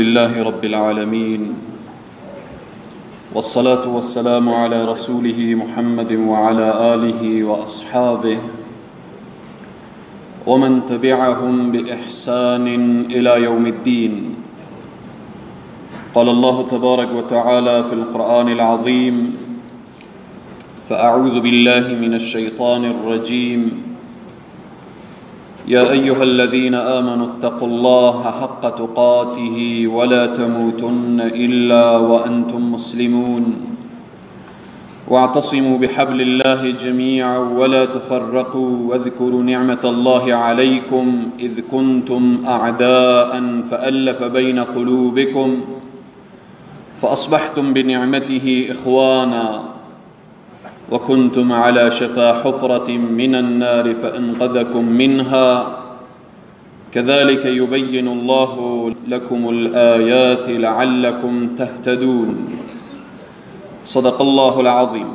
لله رب العالمين، والصلاة والسلام على رسوله محمد وعلى آله وأصحابه ومن تبعهم بإحسان إلى يوم الدين. قال الله تبارك وتعالى في القرآن العظيم: فأعوذ بالله من الشيطان الرجيم، يا أيها الذين آمنوا اتقوا الله حق تقاته ولا تموتن إلا وأنتم مسلمون، واعتصموا بحبل الله جميعا ولا تفرقوا، واذكروا نعمة الله عليكم إذ كنتم أعداء فألف بين قلوبكم فأصبحتم بنعمته إخوانا، وكنتم على شفا حفرة من النار فأنقذكم منها، كذلك يبين الله لكم الآيات لعلكم تهتدون. صدق الله العظيم.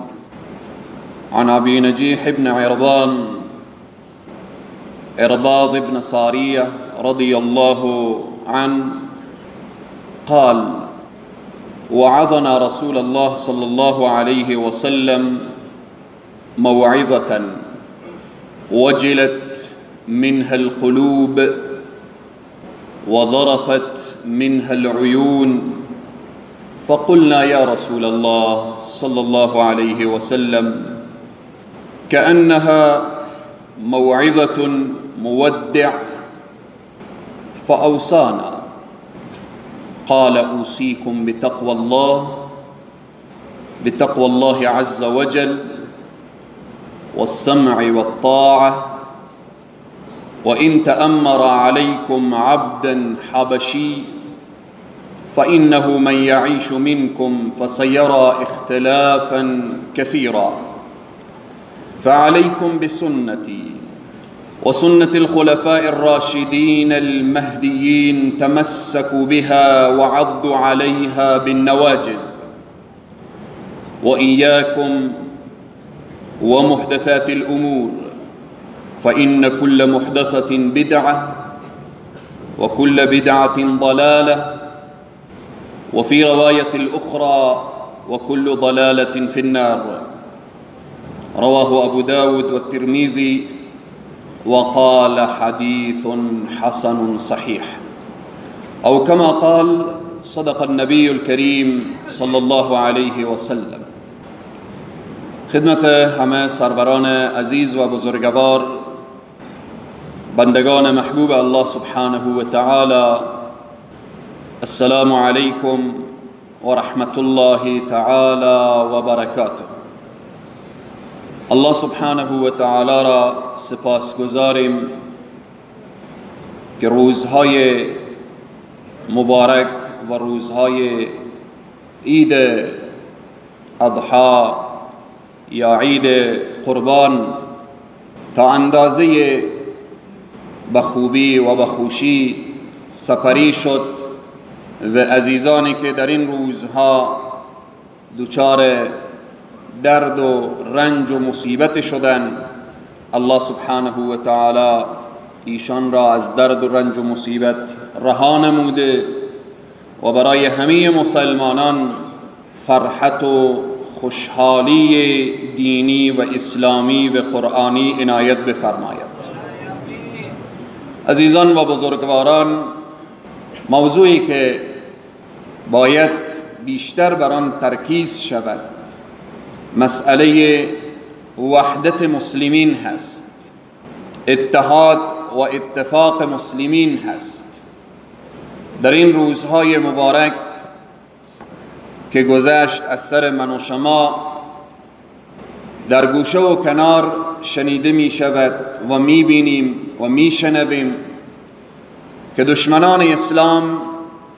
عن أبي نجيح بن عرباض بن سارية رضي الله عنه قال: وعظنا رسول الله صلى الله عليه وسلم موعظة وجلت منها القلوب وظرفت منها العيون، فقلنا: يا رسول الله صلى الله عليه وسلم، كأنها موعظة مودع، فأوصانا. قال: أوصيكم بتقوى الله، بتقوى الله عز وجل، والسمع والطاعة، وإن تأمر عليكم عبدا حبشي فإنه من يعيش منكم فسيرى اختلافا كثيرا، فعليكم بسنتي وسنة الخلفاء الراشدين المهديين، تمسكوا بها وعضوا عليها بالنواجز، وإياكم ومحدثات الأمور، فإن كل محدثة بدعة وكل بدعة ضلالة، وفي رواية الأخرى: وكل ضلالة في النار. رواه أبو داود والترمذي، وقال حديث حسن صحيح، أو كما قال: صدق النبي الكريم صلى الله عليه وسلم. خدمت همه سروران عزیز و بزرگوار، بندگان محبوب الله سبحانه و تعالی، السلام علیکم و رحمت الله تعالی و برکاته. الله سبحانه و تعالی را سپاسگزاریم که روزهای مبارک و روزهای عید اضحی یا عید قربان تا اندازه به خوبی و به خوشی سپری شد و عزیزانی که در این روزها دچار درد و رنج و مصیبت شدن، الله سبحانه و تعالی ایشان را از درد و رنج و مصیبت رها نموده و برای همه مسلمانان فرحت و خوشحالی دینی و اسلامی و قرآنی عنایت بفرماید. عزیزان و بزرگواران، موضوعی که باید بیشتر بر آن ترکیز شود مسئله وحدت مسلمین هست، اتحاد و اتفاق مسلمین هست. در این روزهای مبارک که گذشت از سر من و شما، در گوشه و کنار شنیده می شود و می بینیم و می شنویم که دشمنان اسلام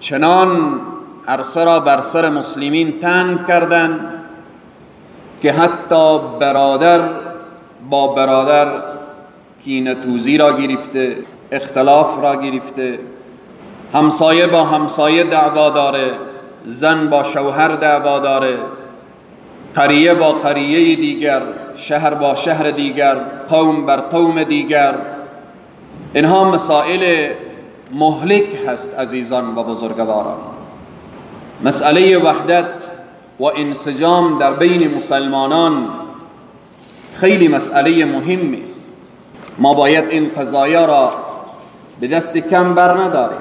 چنان عرصه را بر سر مسلمین تنگ کردند که حتی برادر با برادر کینه توزی را گرفته، اختلاف را گرفته، همسایه با همسایه دعوا داره، زن با شوهر دعوا داره، قریه با قریه دیگر، شهر با شهر دیگر، قوم بر قوم دیگر. اینها مسائل مهلک هست عزیزان و بزرگواران. مسئله وحدت و انسجام در بین مسلمانان خیلی مسئله مهمی است. ما باید این قضایا را به دست کم بر نداریم.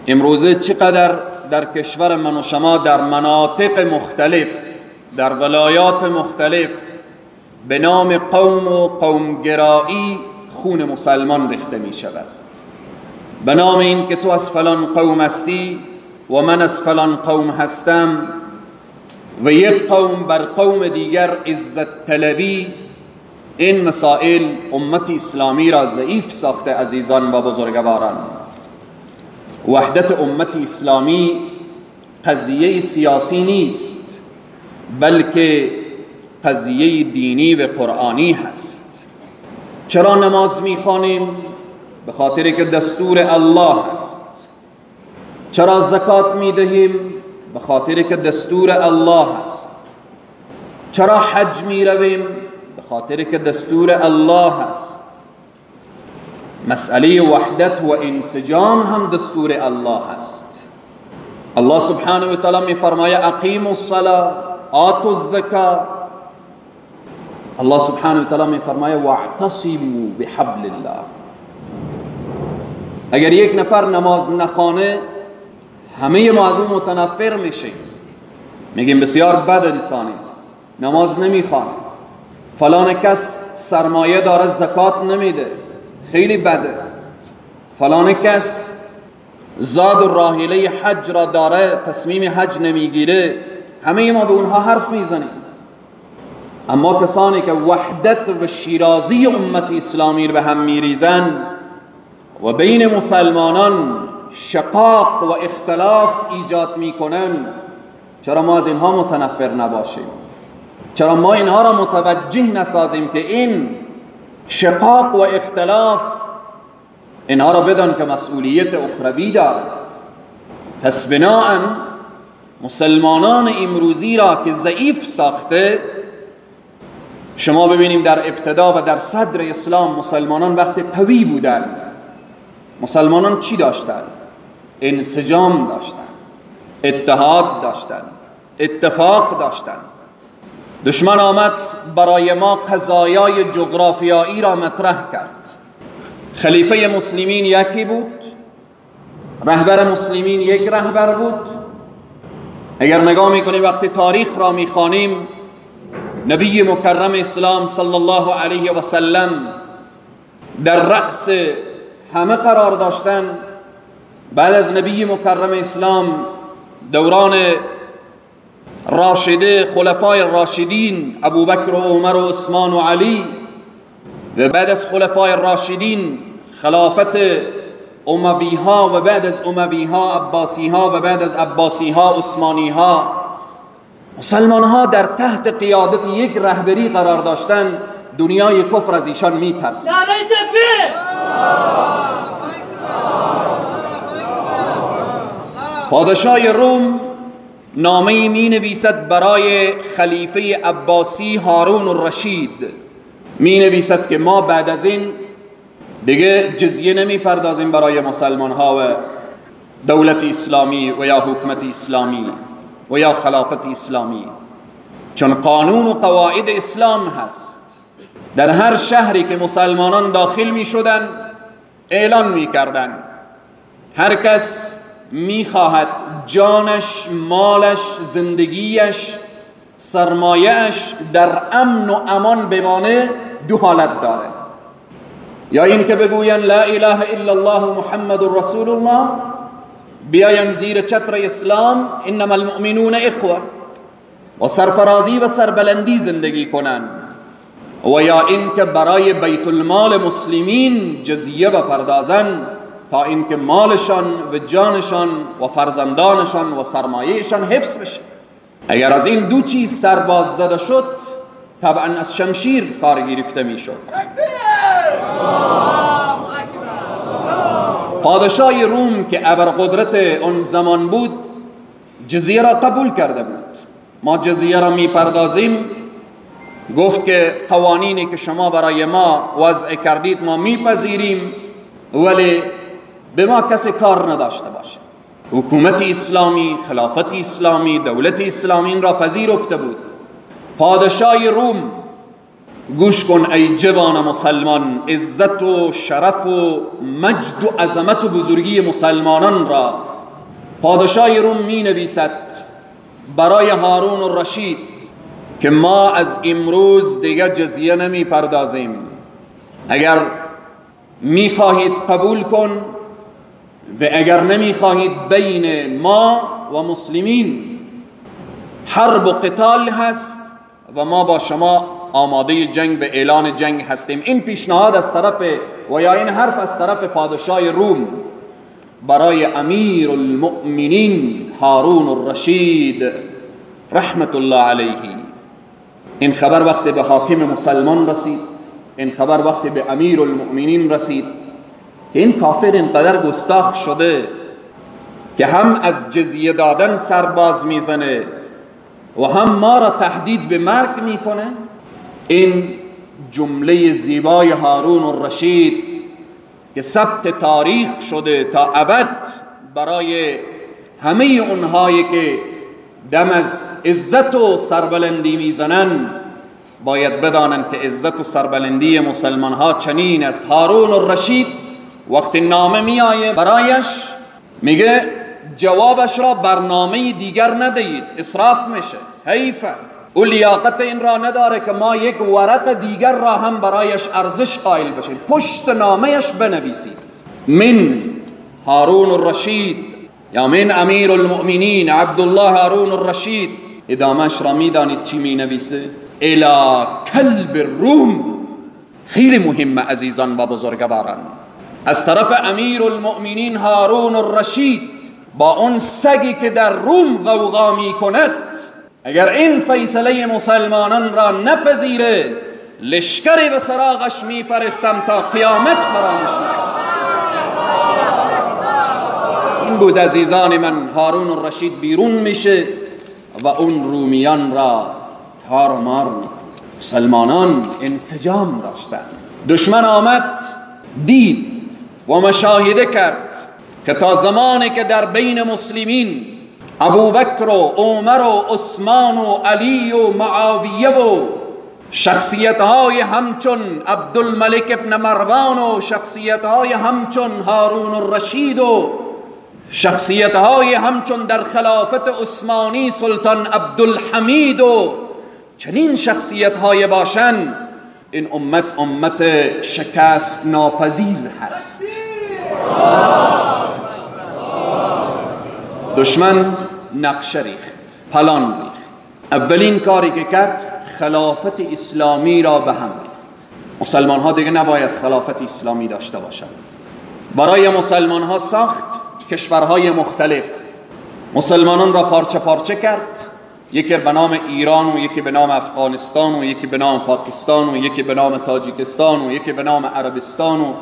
امروزه چقدر در کشور من و شما در مناطق مختلف، در ولایات مختلف به نام قوم و قومگرایی خون مسلمان ریخته می شود. به نام این که تو از فلان قوم هستی و من از فلان قوم هستم و یک قوم بر قوم دیگر عزت طلبی، این مسائل امت اسلامی را ضعیف ساخته عزیزان و بزرگواران. وحدت امت اسلامی قضیه سیاسی نیست، بلکه قضیه دینی و قرآنی هست. چرا نماز میخوانیم؟ به خاطر که دستور الله است. چرا زکات میدهیم؟ به خاطر که دستور الله است. چرا حج میرویم؟ به خاطر که دستور الله است. مسئله وحدت و انسجام هم دستور الله است. الله سبحانه و تعالی میفرماید اقیموا الصلاة آتوا الزکاة. الله سبحانه و تعالی میفرماید واعتصموا بحبل الله. اگر یک نفر نماز نخوانه همه ما از اون متنفر میشیم، میگیم بسیار بد انسانی است، نماز نمیخوانه، فلان کس سرمایه داره زکات نمیده، خیلی بده، فلان کس زاد و راحله حج را داره تصمیم حج نمیگیره. همه ما به اونها حرف میزنیم. اما کسانی که وحدت و شیرازی امت اسلامی رو به هم میریزن و بین مسلمانان شقاق و اختلاف ایجاد میکنن، چرا ما از اینها متنفر نباشیم؟ چرا ما اینها را متوجه نسازیم که این شقاق و اختلاف اینها را بدان که مسئولیت اخروی دارد؟ پس بناءً مسلمانان امروزی را که ضعیف ساخته، شما ببینیم در ابتدا و در صدر اسلام مسلمانان وقتی قوی بودند، مسلمانان چی داشتند؟ انسجام داشتند، اتحاد داشتند، اتفاق داشتند. دشمن آمد برای ما قضایای جغرافیایی را مطرح کرد. خلیفه مسلمین یکی بود، رهبر مسلمین یک رهبر بود. اگر نگاه میکنیم وقتی تاریخ را میخوانیم، نبی مکرم اسلام صلی الله علیه و سلم در رأس همه قرار داشتن. بعد از نبی مکرم اسلام دوران راشده، خلفای راشدین ابوبکر و عمر و عثمان و علی، و بعد از خلفای راشدین خلافت اموی ها و بعد از اموی ها عباسی ها و بعد از عباسی ها عثمانی ها. مسلمان ها در تحت قیادت یک رهبری قرار داشتن، دنیای کفر از ایشان میترسید. پادشاه روم نامه می نویسد برای خلیفه عباسی هارون الرشید، می نویسد که ما بعد از این دیگه جزیه نمی پردازیم برای مسلمان ها و دولت اسلامی و یا حکومت اسلامی و یا خلافت اسلامی، چون قانون و قواعد اسلام هست. در هر شهری که مسلمانان داخل می شدن اعلان می کردن هر کس می خواهد جانش، مالش، زندگیش، سرمایهش در امن و امان بمانه، دو حالت داره: یا این که بگوین لا اله الا الله محمد رسول الله، بیاین زیر چتر اسلام، انما المؤمنون اخوه، و سرفرازی و سربلندی زندگی کنن، و یا این که برای بیت المال مسلمین جزیه بپردازن تا اینکه مالشان و جانشان و فرزندانشان و سرمایهشان حفظ بشه. اگر از این دو چیز سرباز زده شد، طبعا از شمشیر کار گرفته میشد. پادشاه روم که ابرقدرت اون زمان بود جزیه را قبول کرده بود. ما جزیه را میپردازیم. گفت که قوانینی که شما برای ما وضع کردید ما میپذیریم، ولی به ما کسی کار نداشته باشه. حکومت اسلامی، خلافت اسلامی، دولت اسلامی این را پذیرفته بود. پادشاه روم، گوش کن ای جوان مسلمان، عزت و شرف و مجد و عظمت و بزرگی مسلمانان را. پادشاه روم می نویسد برای هارون الرشید که ما از امروز دیگه جزیه نمی پردازیم، اگر می خواهید قبول کن و اگر نمی خواهید بین ما و مسلمین حرب و قتال هست و ما با شما آماده جنگ به اعلان جنگ هستیم. این پیشنهاد از طرف و یا این حرف از طرف پادشاه روم برای امیر المؤمنین هارون الرشید رحمت الله علیه. این خبر وقتی به حاکم مسلمان رسید، این خبر وقتی به امیر المؤمنین رسید که این کافر اینقدر گستاخ شده که هم از جزیه دادن سرباز میزنه و هم ما را تهدید به مرگ میکنه. این جمله زیبای هارون الرشید که ثبت تاریخ شده تا ابد برای همه اونهایی که دم از عزت و سربلندی میزنن، باید بدانند که عزت و سربلندی مسلمان ها چنین است. هارون الرشید وقتی نامه میآیه برایش میگه جوابش را برنامه دیگر ندهید، اسراف میشه، حیفه. او لیاقت این را نداره که ما یک ورق دیگر را هم برایش ارزش قائل بشیم. پشت نامهش بنویسید من هارون الرشید یا من امیر المؤمنین عبدالله هارون الرشید. ادامهش را میدانید چی می نویسه؟ الی کلب الروم. خیلی مهمه عزیزان و بزرگواران، از طرف امیر المؤمنین هارون الرشید با اون سگی که در روم غوغا می کند، اگر این فیصله مسلمانان را نپذیره لشکری به سراغش میفرستم تا قیامت فراموش نکند. این بود عزیزان من، هارون الرشید بیرون میشه و اون رومیان را تار و مار میکنه. مسلمانان انسجام داشتند. دشمن آمد دید و مشاهده کرد که تا زمانی که در بین مسلمین ابوبکر و عمر و عثمان و علی و معاویه و شخصیت های همچون عبدالملک ابن مروان و شخصیت های همچون هارون الرشید و شخصیت های همچون در خلافت عثمانی سلطان عبدالحمید و چنین شخصیت های باشن، این امت امت شکست ناپذیر هست. دشمن نقشه ریخت، پلان ریخت. اولین کاری که کرد خلافت اسلامی را به هم ریخت. مسلمان ها دیگه نباید خلافت اسلامی داشته باشند. برای مسلمان ها ساخت کشورهای مختلف، مسلمانان را پارچه پارچه کرد، یکی به نام ایران و یکی به نام افغانستان و یکی به نام پاکستان و یکی به نام تاجیکستان و یکی به نام عربستان و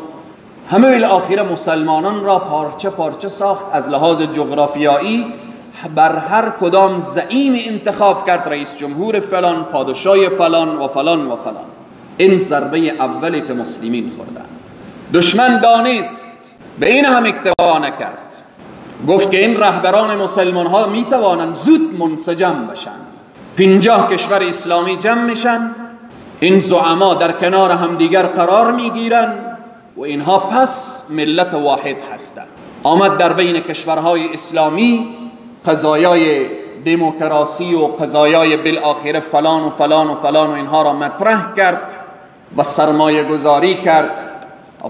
همه الاخیره مسلمانان را پارچه پارچه ساخت. از لحاظ جغرافیایی بر هر کدام زعیم انتخاب کرد، رئیس جمهور فلان، پادشاه فلان و فلان و فلان. این ضربه اولی که مسلمین خوردن. دشمن دانست، به این هم اکتفا نکرد، گفت که این رهبران مسلمان ها می توانند زود منسجم بشن. 50 کشور اسلامی جمع میشن، این زعما در کنار همدیگر قرار میگیرن و اینها پس ملت واحد هستند. آمد در بین کشورهای اسلامی قضایای دموکراسی و قضایای بالآخره فلان و فلان و فلان و اینها را مطرح کرد و سرمایه گذاری کرد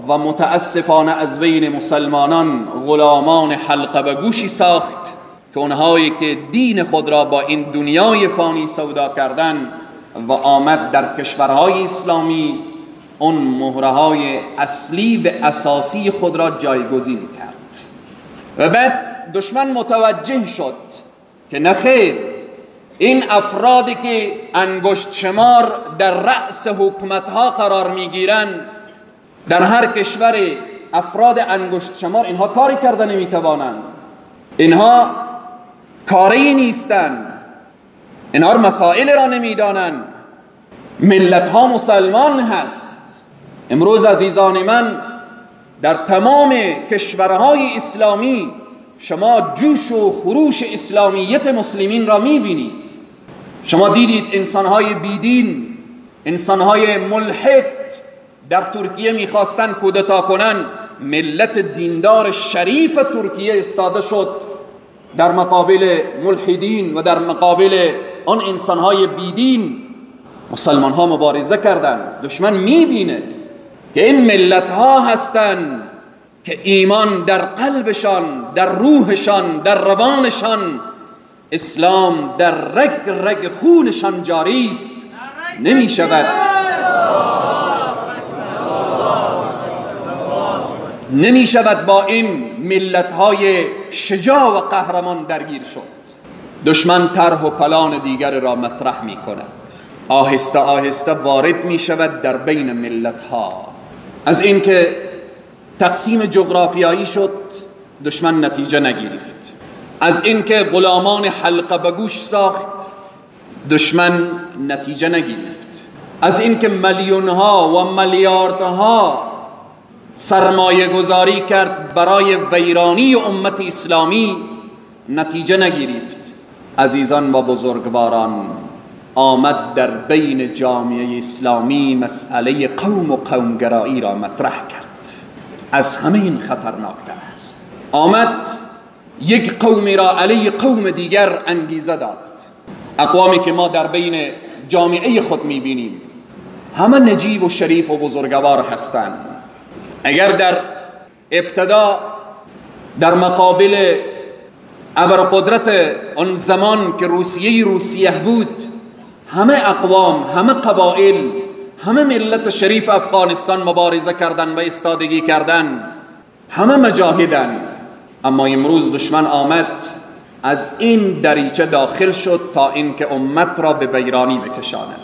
و متاسفانه از بین مسلمانان غلامان حلقه به گوشی ساخت که اونهایی که دین خود را با این دنیای فانی سودا کردن و آمد در کشورهای اسلامی اون مهرهای اصلی و اساسی خود را جایگزین کرد. و بعد دشمن متوجه شد که نخیر، این افرادی که انگشت شمار در رأس حکومتها قرار میگیرن در هر کشور، افراد انگشت شمار اینها کاری کرده نمیتوانند، اینها کاری نیستند، اینها مسائل را نمیدانند. ملت ها مسلمان هست. امروز عزیزان من، در تمام کشورهای اسلامی شما جوش و خروش اسلامیت مسلمین را میبینید. شما دیدید انسانهای بیدین، انسانهای ملحد در ترکیه میخواستن کودتا کنن، ملت دیندار شریف ترکیه استاده شد در مقابل ملحدین و در مقابل آن انسانهای بیدین. مسلمان ها مبارزه کردند. دشمن میبینه که این ملت ها هستند که ایمان در قلبشان، در روحشان، در روانشان، اسلام در رگ رگ خونشان جاری است. نمی شود با این ملت های شجاع و قهرمان درگیر شد. دشمن طرح و پلان دیگر را مطرح می کند، آهسته آهسته وارد می شود در بین ملت ها. از اینکه تقسیم جغرافیایی شد دشمن نتیجه نگرفت، از اینکه غلامان حلقه به گوش ساخت دشمن نتیجه نگرفت، از اینکه میلیون ها و میلیاردها سرمایه گذاری کرد برای ویرانی امت اسلامی نتیجه نگرفت. عزیزان و بزرگواران، آمد در بین جامعه اسلامی مسئله قوم و قومگرایی را مطرح کرد. از همه این خطرناکتر است. آمد یک قومی را علیه قوم دیگر انگیزه داد. اقوامی که ما در بین جامعه خود میبینیم همه نجیب و شریف و بزرگوار هستند. اگر در ابتدا در مقابل ابرقدرت آن زمان که روسیه بود، همه اقوام، همه قبایل، همه ملت شریف افغانستان مبارزه کردن و استادگی کردن، همه مجاهدن. اما امروز دشمن آمد از این دریچه داخل شد تا اینکه امت را به ویرانی بکشاند.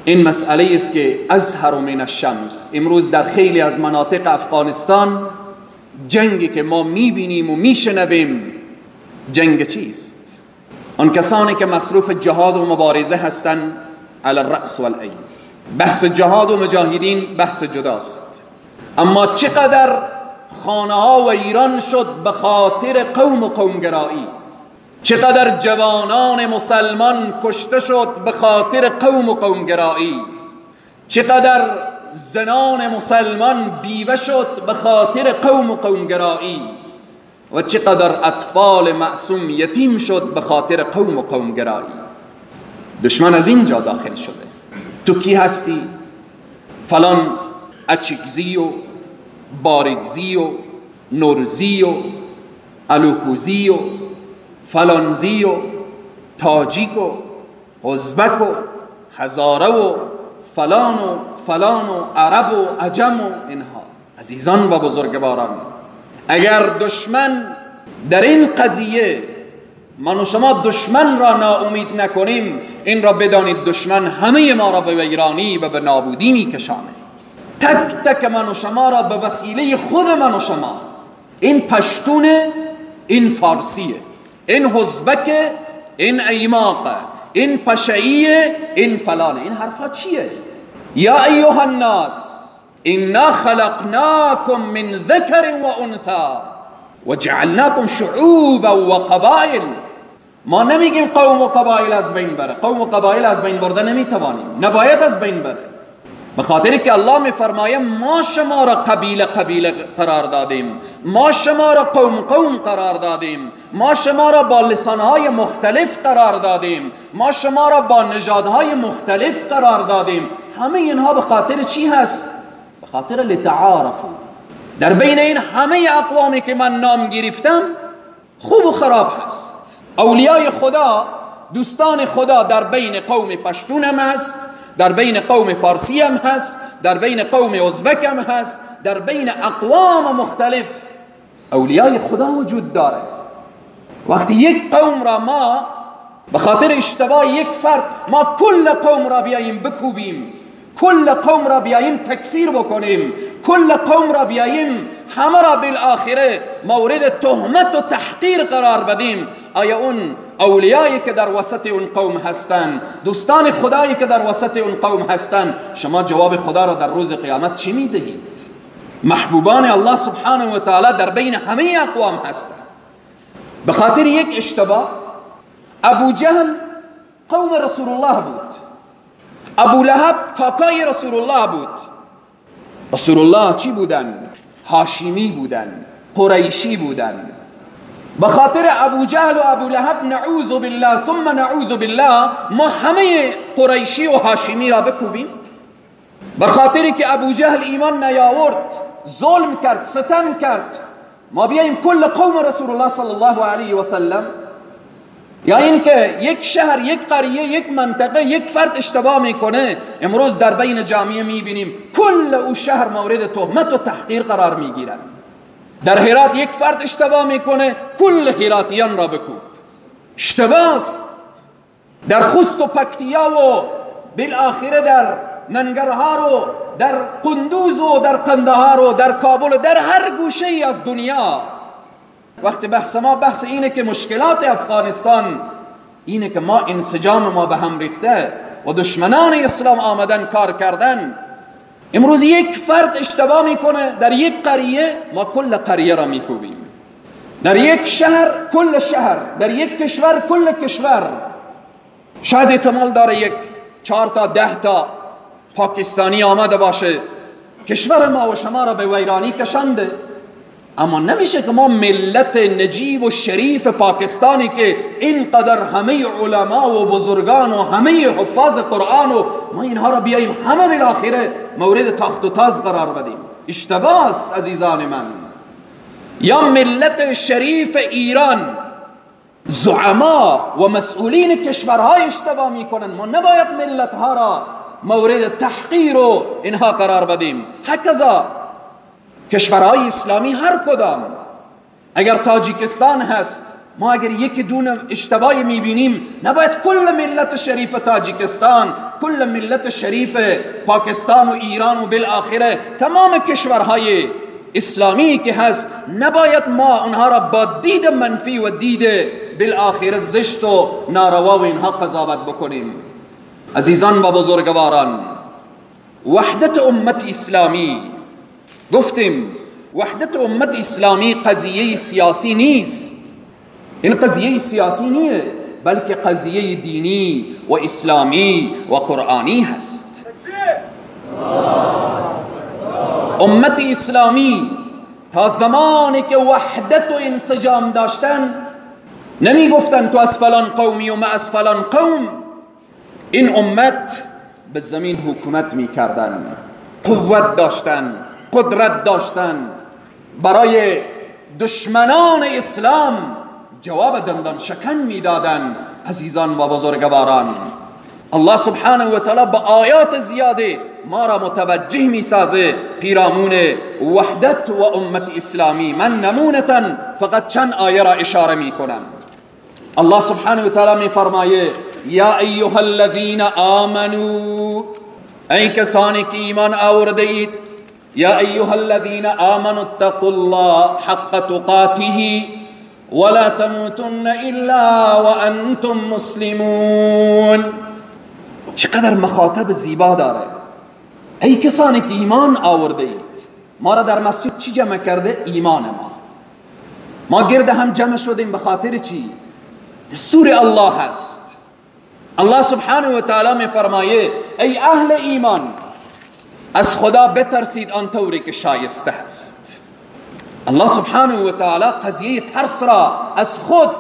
این مسئله است که ازهر من الشمس. امروز در خیلی از مناطق افغانستان جنگی که ما میبینیم و میشنویم جنگ چیست؟ آن کسانی که مصروف جهاد و مبارزه هستند علی الرأس والعین. بحث جهاد و مجاهدین بحث جداست، اما چقدر خانه ها و ایران شد به خاطر قوم و قومگرایی، چقدر جوانان مسلمان کشته شد به خاطر قوم و قومگرایی، چقدر زنان مسلمان بیوه شد به خاطر قوم و قومگرایی، و چقدر اطفال معصوم یتیم شد به خاطر قوم و قومگرایی. دشمن از اینجا داخل شده. تو کی هستی؟ فلان اچکزی و بارگزی و نورزی و الوکوزی و فلانزی و تاجیک و ازبک و هزاره و فلان و فلان و عرب و عجم و اینها. عزیزان و بزرگواران، اگر دشمن در این قضیه من و شما دشمن را ناامید نکنیم، این را بدانید دشمن همه ما را به ویرانی و به نابودی میکشانه. تک تک من و شما را به وسیله خود من و شما، این پشتونه، این فارسیه، این حزبکه، این ایماقه، این پشعیه، این فلانه، این حرفها چیه؟ یا ایها الناس انا خلقناکم من ذکر و انثی و جعلناکم شعوبا و قبائل. ما نمیگیم قوم و قبایل از بین بره، قوم و قبایل از بین برده نمیتوانیم، نباید از بین بره، به خاطر که الله میفرمایه ما شما را قبیله قبیله قرار دادیم، ما شما را قوم قوم قرار دادیم، ما شما را با لسانهای مختلف قرار دادیم، ما شما را با نژادهای مختلف قرار دادیم. همه اینها به خاطر چی هست؟ به خاطر لتعارفوا. در بین این همه اقوامی که من نام گرفتم خوب و خراب هست. اولیای خدا، دوستان خدا در بین قوم پشتون هم هست، در بین قوم فارسی هم هست، در بین قوم ازبک هم هست، در بین اقوام مختلف اولیای خدا وجود داره. وقتی یک قوم را ما به خاطر اشتباه یک فرد ما کل قوم را بیاییم بکوبیم، کل قوم را بیاییم تکفیر بکنیم، کل قوم را بیاییم همه را بالآخره مورد تهمت و تحقیر قرار بدیم، آیا اون اولیایی که در وسط اون قوم هستند، دوستان خدایی که در وسط اون قوم هستند، شما جواب خدا را در روز قیامت چی میدهید؟ محبوبان الله سبحانه و تعالی در بین همه اقوام هستند. به خاطر یک اشتباه، ابو جهل قوم رسول الله بود، ابو لهب کاکای رسول الله بود. رسول الله چی بودن؟ هاشمی بودن، قریشی بودن. به خاطر ابو جهل و ابو لهب نعوذ بالله ثم نعوذ بالله ما همه قریشی و هاشمی را بکوبیم؟ به خاطری که ابو جهل ایمان نیاورد، ظلم کرد، ستم کرد، ما بیاییم کل قوم رسول الله صلی الله علیه و سلم؟ یا اینکه یک شهر، یک قریه، یک منطقه، یک فرد اشتباه میکنه، امروز در بین جامعه میبینیم کل او شهر مورد تهمت و تحقیر قرار میگیرن. در هرات یک فرد اشتباه میکنه، کل هراتیان را بکوب. اشتباه است. در خوست و پکتیا و بالآخره در ننگرهار و در قندوز و در قندهار و در کابل و در هر گوشه ای از دنیا. وقتی بحث ما بحث اینه که مشکلات افغانستان اینه که ما انسجام ما به هم ریخته و دشمنان اسلام آمدن کار کردن. امروز یک فرد اشتباه میکنه در یک قریه، ما کل قریه را میکوبیم. در یک شهر کل شهر، در یک کشور کل کشور. شاید احتمال داره یک 4 تا 10 تا پاکستانی آمده باشه، کشور ما و شما را به ویرانی کشانده. اما نمیشه که ما ملت نجیب و شریف پاکستانی که اینقدر همه علما و بزرگان و همه حفاظ قرآن و ما اینها را بیاییم همه بالاخره مورد تاخت و تاز قرار بدیم. اشتباه است عزیزان من. یا ملت شریف ایران، زعما و مسئولین کشورهای اشتباه میکنن، ما نباید ملتها را مورد تحقیر و اینها قرار بدیم. هکذا کشورهای اسلامی هر کدام، اگر تاجیکستان هست، ما اگر یکی دون اشتباهی میبینیم نباید کل ملت شریف تاجیکستان، کل ملت شریف پاکستان و ایران و بالآخره تمام کشورهای اسلامی که هست، نباید ما اونها را با دید منفی و دید بالآخره زشت و ناروا و اینها قضاوت بکنیم. عزیزان و بزرگواران، وحدت امت اسلامی، گفتیم وحدت امت اسلامی قضیه سیاسی نیست. این قضیه سیاسی نیه، بلکه قضیه دینی و اسلامی و قرآنی هست. امت اسلامی تا زمانی که وحدت و انسجام داشتن نمی گفتن تو از فلان قومی و ما از فلان قوم. این امت به زمین حکومت می کردن، قوت داشتن، قدرت داشتن. برای دشمنان اسلام جواب دندان شکن میدادن. عزیزان و بزرگواران، الله سبحانه و تعالی با آیات زیاده ما را متوجه میسازه پیرامون وحدت و امت اسلامی. من نمونتا فقط چند آیه را اشاره میکنم. الله سبحانه و تعالی میفرمایه یا ایها الذین آمنوا، ای کسانی که ایمان آورده اید، یا ایها الذین آمنوا اتقوا الله حق تقاته ولا تموتن الا وانتم مسلمون. چقدر مخاطب زیبا داره. ای کسانی که ایمان آورده اید. ما را در مسجد چی جمع کرده؟ ایمان ما. ما گرد هم جمع شدیم به خاطر چی؟ دستور الله هست. الله سبحانه و تعالی می فرمایه ای اهل ایمان، از خدا بترسید آن طوری که شایسته است. الله سبحانه و تعالی قضیه ترس را از خود،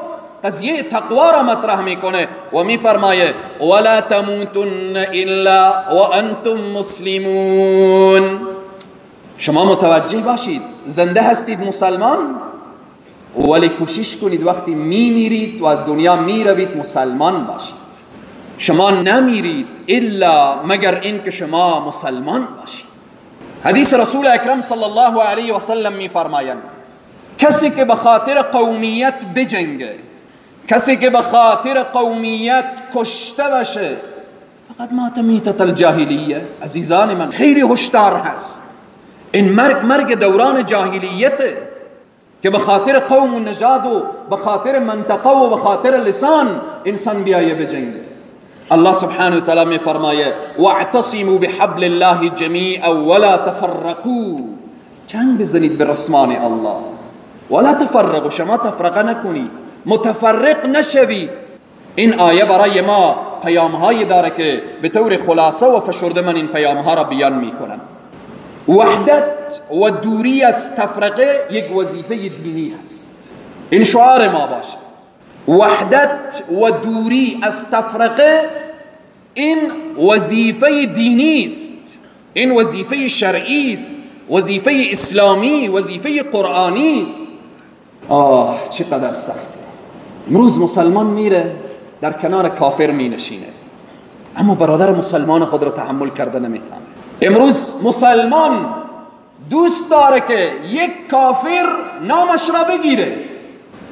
قضیه تقوا را مطرح میکنه و میفرمایه ولا تموتن الا وانتم مسلمون. شما متوجه باشید، زنده هستید مسلمان، ولی کوشش کنید وقتی میمیرید و از دنیا میروید مسلمان باشید. شما نمیرید الا مگر اینکه شما مسلمان باشید. حدیث رسول اکرم صلی الله علیه و سلم میفرمایند کسی که به خاطر قومیت بجنگه، کسی که به خاطر قومیت کشته بشه، فقط مات میتة الجاهلیه. عزیزان من، خیلی هشدار هست. این مرگ مرگ دوران جاهلیته که به خاطر قوم و نژاد و به خاطر منطقه و به خاطر لسان انسان بیایه بجنگه. الله سبحانه و تعالی می فرمایه واعتصموا بحبل الله جمیعا ولا تفرقوا. چنگ بزنید به رسمان الله. ولا تفرقوا، شما تفرقه نکنید، متفرق نشوید. این آیه برای ما پیام هایی داره که به طور خلاصه و فشرده من این پیام ها را بیان میکنم. وحدت و دوری از تفرقه یک وظیفه دینی است. این شعار ما باشه. وحدت و دوری از تفرقه این وظیفه دینی است، این وظیفه شرعی است، وظیفه اسلامی، وظیفه قرآنی است. آه چقدر سخته. امروز مسلمان میره در کنار کافر می نشینه، اما برادر مسلمان خود را تحمل کرده نمیتونه. امروز مسلمان دوست داره که یک کافر نامش را بگیره،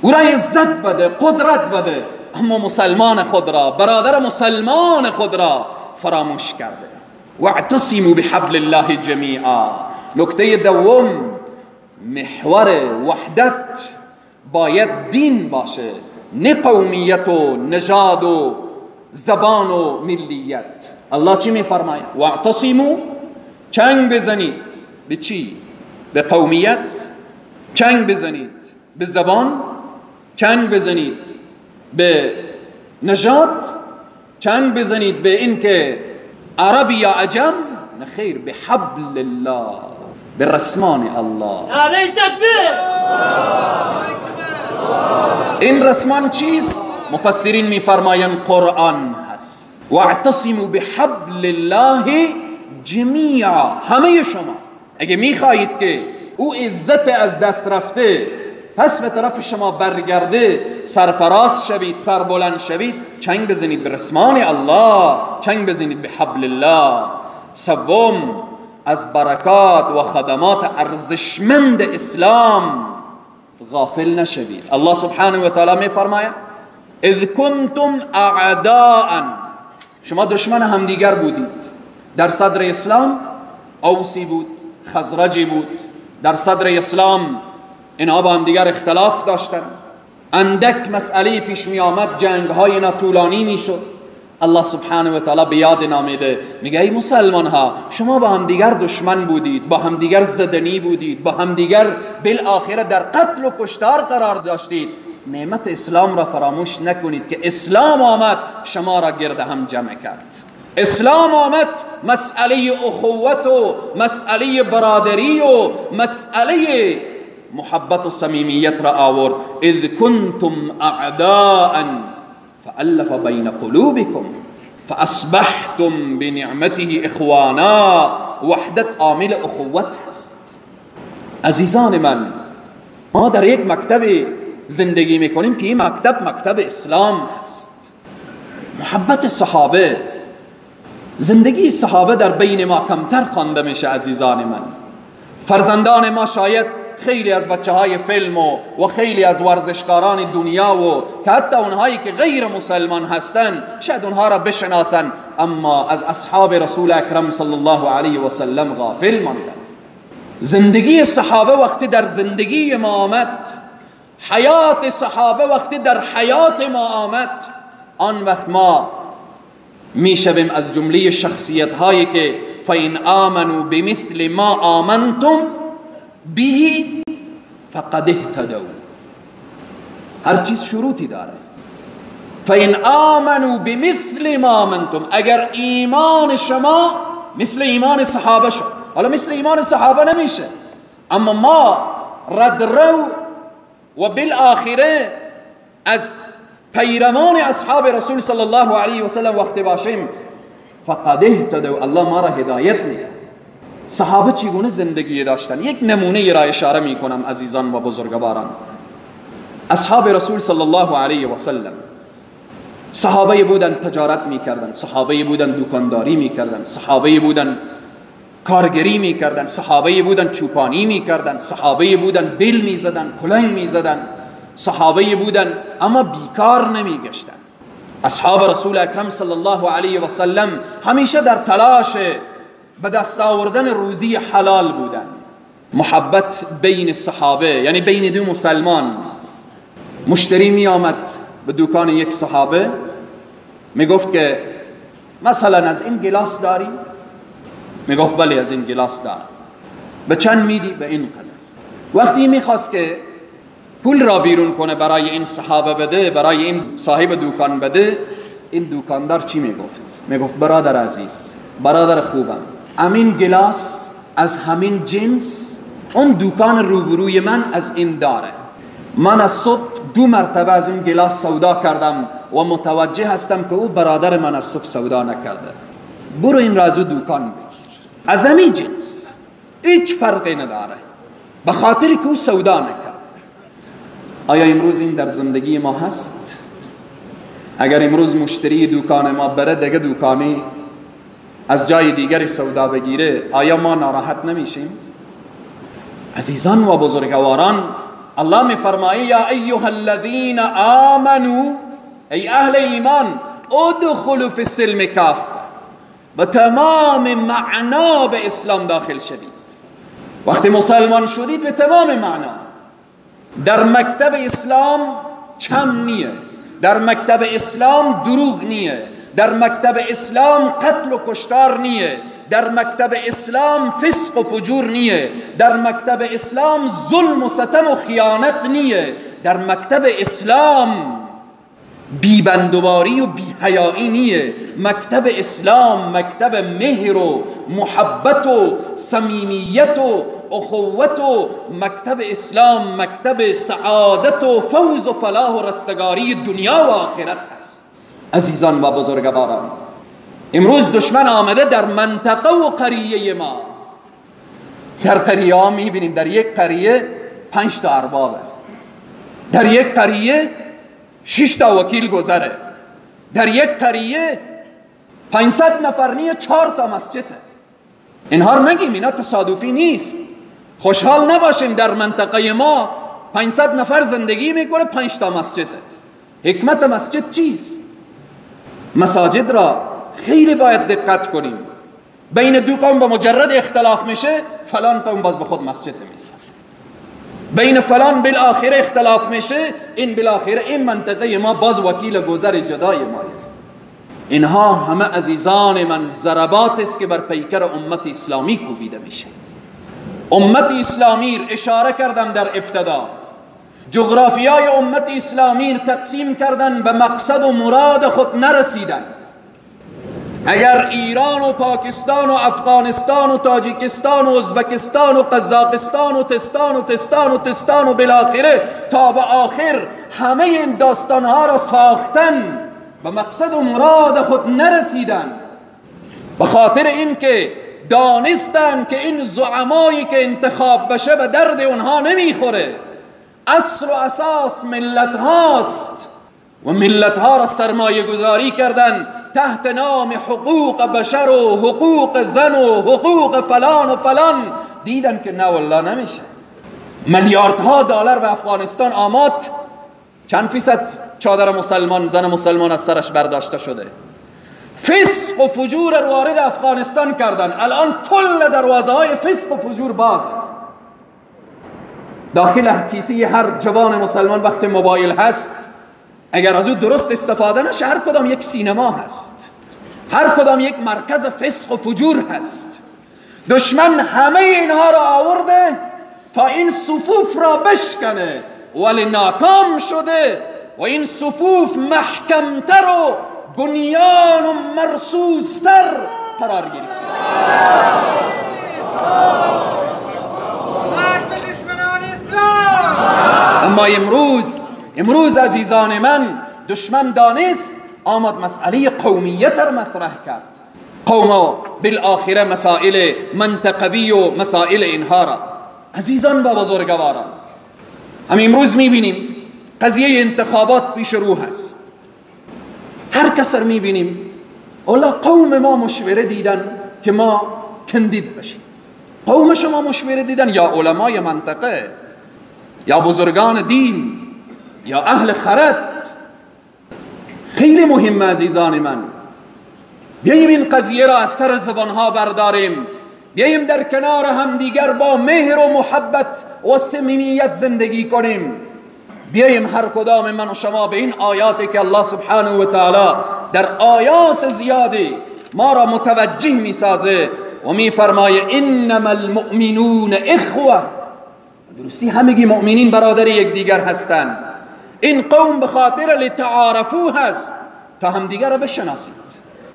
او را عزت بده، قدرت بده، اما مسلمان خود را، برادر مسلمان خود را فراموش کرده. واعتصموا بحبل الله جمیعا. نکته دوم، محور وحدت باید دین باشه، نه قومیت و نژاد و زبان و ملیت. الله چی میفرماید؟ واعتصموا، چنگ بزنید به چی؟ به قومیت، چنگ بزنید به زبان، چنگ بزنید به نژاد، چنگ بزنید به اینکه عربی یا عجم. نه خیر، به حبل الله، به رسمان الله. نعره تکبیر. این رسمان چیست؟ مفسرین میفرمایند قرآن هست. واعتصموا بحبل الله جمیعا، همه شما اگه میخواهید که او عزت از دست رفته پس به طرف شما برگرده، سرفراز شوید، سربلند شوید، چنگ بزنید به رسمان الله، چنگ بزنید به حبل الله. سوم، از برکات و خدمات ارزشمند اسلام غافل نشوید. الله سبحانه و تعالی می فرماید اذ کنتم اعداء، شما دشمن همدیگر بودید. در صدر اسلام اوسی بود، خزرجی بود. در صدر اسلام اینها با همدیگر اختلاف داشتن، اندک مسئله پیش می آمد، جنگ های اینا طولانی می شد. الله سبحانه و تعالی به یاد نامیده، میگه ای مسلمان ها، شما با همدیگر دشمن بودید، با همدیگر زدنی بودید، با همدیگر بالآخره در قتل و کشتار قرار داشتید. نعمت اسلام را فراموش نکنید که اسلام آمد شما را گرد هم جمع کرد. اسلام آمد مسئله اخوت و مسئله برادری و مسئله محبت و صمیمیت را آورد. اذ کنتم اعداء فألف بین قلوبكم فأصبحتم بنعمته اخوانا. وحدت عامل اخوت هست. عزیزان من، ما در یک مکتب زندگی میکنیم که این مکتب مکتب اسلام هست. محبت صحابه، زندگی صحابه در بین ما کمتر خوانده میشه. عزیزان من، فرزندان ما شاید خیلی از بچه های فیلم و خیلی از ورزشکاران دنیا و که حتی اونهایی که غیر مسلمان هستن شاید اونها را بشناسن، اما از اصحاب رسول اکرم صلی الله علیه و سلم غافل ماندن. زندگی صحابه وقتی در زندگی ما آمد، حیات صحابه وقتی در حیات ما آمد، آن وقت ما میشویم از جمله شخصیت هایی که فَإِنْ آمَنُوا بِمِثْلِ ما آمنتم به فقد اهتدوا. هر چیز شروطی داره. فَإِنْ آمَنُوا بِمِثْلِ ما آمنتم، اگر ایمان شما مثل ایمان صحابه شد. حالا مثل ایمان صحابه نمیشه، اما ما ردرو و بالآخره از پیروان اصحاب رسول صلی الله علیه و سلم وقتی باشیم فقد اهتدوا، الله ما را هدایت میده. صحابه چگونه زندگی داشتن؟ یک نمونه را اشاره میکنم عزیزان و بزرگواران. اصحاب رسول صلی الله علیه و سلم صحابه بودن تجارت میکردن، صحابه بودن دکانداری میکردن، صحابه بودن کارگری میکردن، صحابه بودن چوپانی میکردن، صحابه بودن بیل میزدن، کلنگ میزدن، صحابه بودن اما بیکار نمیگشتن. اصحاب رسول اکرم صلی الله علیه و سلم همیشه در تلاش به دست آوردن روزی حلال بودن. محبت بین صحابه، یعنی بین دو مسلمان. مشتری می آمد به دکان یک صحابه، می گفت که مثلا از این گلاس داری؟ می گفت بله از این گلاس دارم. به چند میدی؟ به این قدر. وقتی میخواست که پول را بیرون کنه برای این صحابه بده، برای این صاحب دوکان بده، این دوکاندار چی میگفت؟ میگفت برادر عزیز، برادر خوبم، امین گلاس از همین جنس اون دوکان روبروی من از این داره، من از صبح 2 مرتبه از این گلاس سودا کردم و متوجه هستم که او برادر من از صبح سودا نکرده، برو این را از او دوکان بگیر، از همین جنس، هیچ فرقی نداره، به خاطر که او سودا نکرده. آیا امروز این در زندگی ما هست؟ اگر امروز مشتری دوکان ما بره دیگه دوکانی از جای دیگری سودا بگیره، آیا ما ناراحت نمیشیم؟ عزیزان و بزرگواران، الله میفرمایه یا ایها الذین آمنو، ای اهل ایمان، ادخلوا فی السلم کافه، به تمام معنا به اسلام داخل شدید. وقتی مسلمان شدید به تمام معنا. در مکتب اسلام چم نیه، در مکتب اسلام دروغ نیه، در مکتب اسلام قتل و کشتار نیه، در مکتب اسلام فسق و فجور نیه، در مکتب اسلام ظلم و ستم و خیانت نیه، در مکتب اسلام بیبندوباری و بیحیایی نیه. مکتب اسلام مکتب مهر و محبت و صمیمیت و اخوت و مکتب اسلام مکتب سعادت و فوز و فلاح و رستگاری دنیا و آخرت هست. عزیزان و بزرگواران، امروز دشمن آمده در منطقه و قریه ما. در قریه ها میبینیم در یک قریه 5 تا اربابه، در یک قریه 6 تا وکیل گذره، در یک قریه 500 نفر نیه 4 تا مسجده. اینها رو نگیم، اینا تصادفی نیست. خوشحال نباشیم در منطقه ما 500 نفر زندگی میکنه 5 تا مسجده. حکمت مسجد چیست؟ مساجد را خیلی باید دقت کنیم. بین دو قوم با مجرد اختلاف میشه، فلان قوم باز به خود مسجد میسازه، بین فلان بالاخره اختلاف میشه، این بالاخره این منطقه ما باز وکیل گذر جدای مایه. اینها همه عزیزان من ضربات است که بر پیکر امت اسلامی کوبیده میشه. امت اسلامی اشاره کردم در ابتدا، جغرافیای امت اسلامی تقسیم کردن، به مقصد و مراد خود نرسیدن. اگر ایران و پاکستان و افغانستان و تاجیکستان و ازبکستان و قزاقستان و تستان و تستان و تستان و بالاخره تا به آخر همه این داستانها را ساختن، به مقصد و مراد خود نرسیدن، به خاطر اینکه دانستن که این زعمایی که انتخاب بشه به درد اونها نمیخوره. اصل و اساس ملت هاست و ملت ها را سرمایه گذاری کردن تحت نام حقوق بشر و حقوق زن و حقوق فلان و فلان. دیدن که نه والله نمیشه. میلیاردها دلار به افغانستان آمد، چند فیصد چادر مسلمان، زن مسلمان از سرش برداشته شده. فسق و فجور رو وارد افغانستان کردن. الان کل دروازه های فسق و فجور بازه. داخل کیسه هر جوان مسلمان وقت موبایل هست، اگر از او درست استفاده نشه، هر کدام یک سینما هست، هر کدام یک مرکز فسق و فجور هست. دشمن همه اینها را آورده تا این صفوف را بشکنه، ولی ناکام شده و این صفوف محکمتر و بنیان و مرصوصتر قرار گرفته. اما امروز عزیزان من، دشمن دانست، آمد مسئله قومیت را مطرح کرد. قوم بالآخره مسائل منطقوی و مسائل اینها را. عزیزان و بزرگواران، هم امروز میبینیم قضیه انتخابات پیش رو هست. هر کس رو میبینیم اولا قوم ما مشوره دیدن که ما کندید بشیم. قوم شما مشوره دیدن، یا علمای منطقه، یا بزرگان دین، یا اهل خرد. خیلی مهمه عزیزان من، بیاییم این قضیه را از سر زبانها برداریم، بیاییم در کنار همدیگر با مهر و محبت و صمیمیت زندگی کنیم. بیاییم هر کدام من و شما به این آیاتی که الله سبحانه و تعالی در آیات زیادی ما را متوجه می سازه و میفرمایه انما المؤمنون اخوه. درستی همگی مؤمنین برادر یکدیگر هستند. این قوم به خاطر لتعارفو هست، تا همدیگر را بشناسید.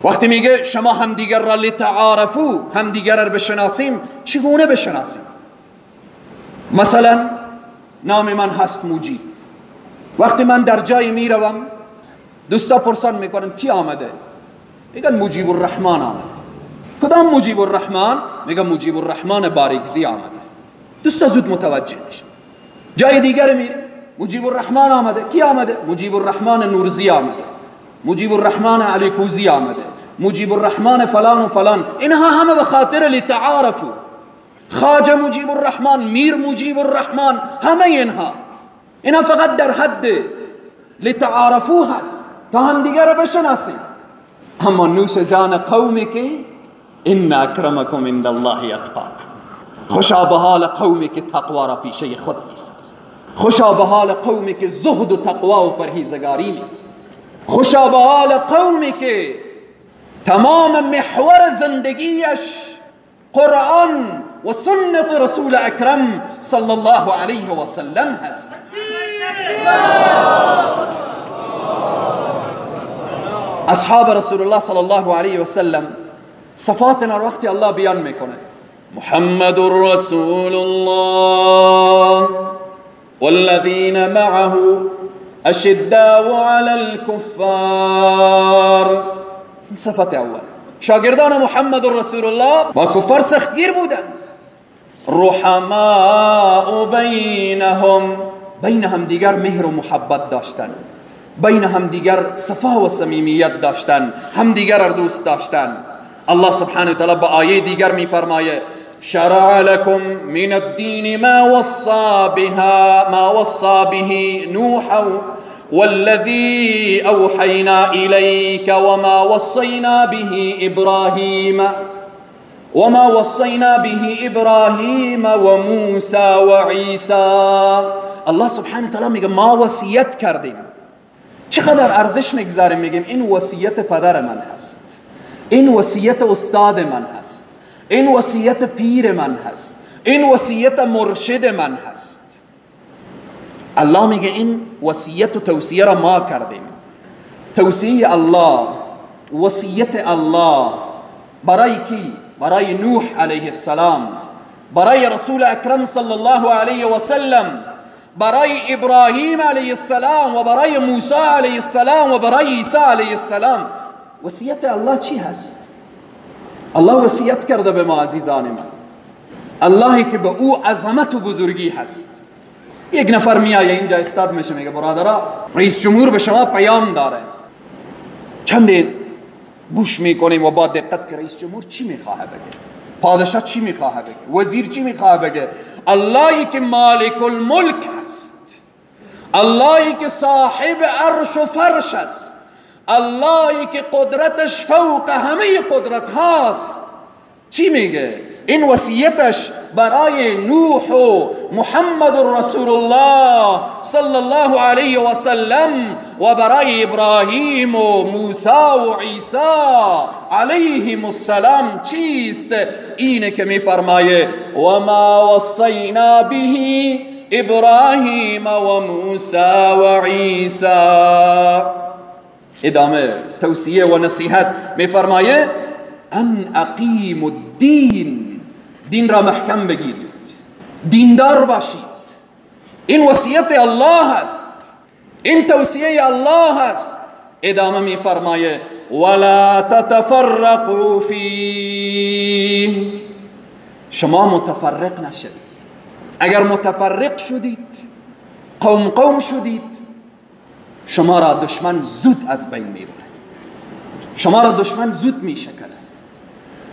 وقتی میگه شما همدیگر را لتعارفو، همدیگر را بشناسیم، چگونه بشناسیم؟ مثلا نام من هست مجیب. وقتی من در جای میروم دوستا پرسان میکنن کی آمده؟ میگن مجیب الرحمن آمده. کدام مجیب الرحمن؟ میگن مجیب الرحمن باریکزی آمده. دوستا زود متوجه میشه. جای دیگر میره، مجیب الرحمن آمده. کی آمده؟ مجیب الرحمن نورزی آمده، مجیب الرحمن علی کوزی آمده، مجیب الرحمن فلان و فلان. اینها همه به خاطر لتعارفو. خواجه مجیب الرحمن، میر مجیب الرحمن، همه اینها فقط در حد لتعارفو هست، تا هم دیگر را بشناسیم. اما نوش جان قومی که ان اکرمکم عند الله اتقاکم. خوشا به حال قومی که تقوا را پیشه خود میسازه. خوشا به حال قومی که زهد و تقوا و پرهیزگاری می. خوشا به حال قومی که تمام محور زندگیش قرآن و سنت رسول اکرم صلی الله علیه و سلم هست. اصحاب رسول الله صلی الله علیه و سلم صفاتنا وقتی الله بیان میکنه، محمد رسول الله والذین معه اشداء علی الكفار. این صفت اول. شاگردان محمد رسول الله با کفار سختگیر بودن. رحماء بینهم، بین هم دیگر مهر و محبت داشتن، بین هم دیگر صفا و صمیمیت داشتن، هم دیگر را دوست داشتن. الله سبحانه و تعالی با آیه دیگر میفرمایه شرع لكم من الدين ما وصى بها ما وصى به نوح والذي أوحينا إليك وما وصينا به إبراهيم وما وصينا به إبراهيم وموسى وعيسى. الله سبحانه وتعالی میگه ما وصیت کردیم. چقدر ارزش میگذاریم، میگیم این وصیت پدر من هست، این وصیت استاد من هست، این وصیت پیر من هست، این وصیت مرشد من هست. الله میگه این وصیت و توصیه را ما کردیم. توصیه الله، وصیت الله برای کی؟ برای نوح علیه السلام، برای رسول اکرم صلی الله علیه و سلم، برای ابراهیم علیه السلام و برای موسی علیه السلام و برای عیسی علیه السلام. وصیت الله چی هست؟ الله وصیت کرده به ما عزیزان من. اللهی که به او عظمت و بزرگی هست. یک نفر میایه اینجا استاد میشه، میگه برادرا رئیس جمهور به شما پیام داره. چند گوش میکنیم و با دقت که رئیس جمهور چی میخواه بگه، پادشاه چی میخواه بگه، وزیر چی میخواه بگه. اللهی که مالک الملک هست، اللهی که صاحب عرش و فرش است، اللهی که قدرتش فوق همه قدرت هاست، چی میگه؟ این وصیتش برای نوح و محمد رسول الله صلی الله علیه و سلم و برای ابراهیم و موسی و عیسی علیهم السلام چیست؟ اینه که میفرمایه و ما وصینا به ابراهیم و موسی و عیسی. ادامه توصیه و نصیحت میفرمایه ان اقیم الدین، دین را محکم بگیرید، دیندار باشید. این وصیت الله است، این توصیه الله است. ادامه میفرمایه ولا تتفرقوا فیه، شما متفرق نشوید. اگر متفرق شدید، قوم قوم شدید، شما را دشمن زود از بین میبره، شما را دشمن زود میشکنه.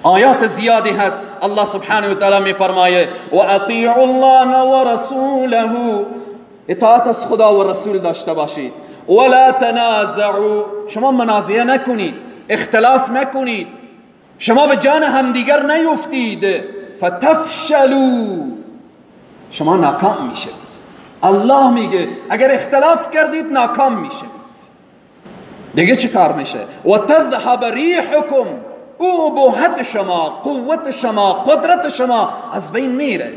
آیات زیادی هست. الله سبحانه و تعالی میفرمایه و اطیعوا الله و رسوله، اطاعت از خدا و رسول داشته باشید. ولا تنازعوا، شما منازعه نکنید، اختلاف نکنید، شما به جان همدیگر نیفتید. فتفشلوا، شما ناکام میشوید. الله میگه اگر اختلاف کردید ناکام میشوید. دیگه چه کار میشه؟ و تذهب ریحکم، او ابهت شما، قوت شما، قدرت شما از بین میره.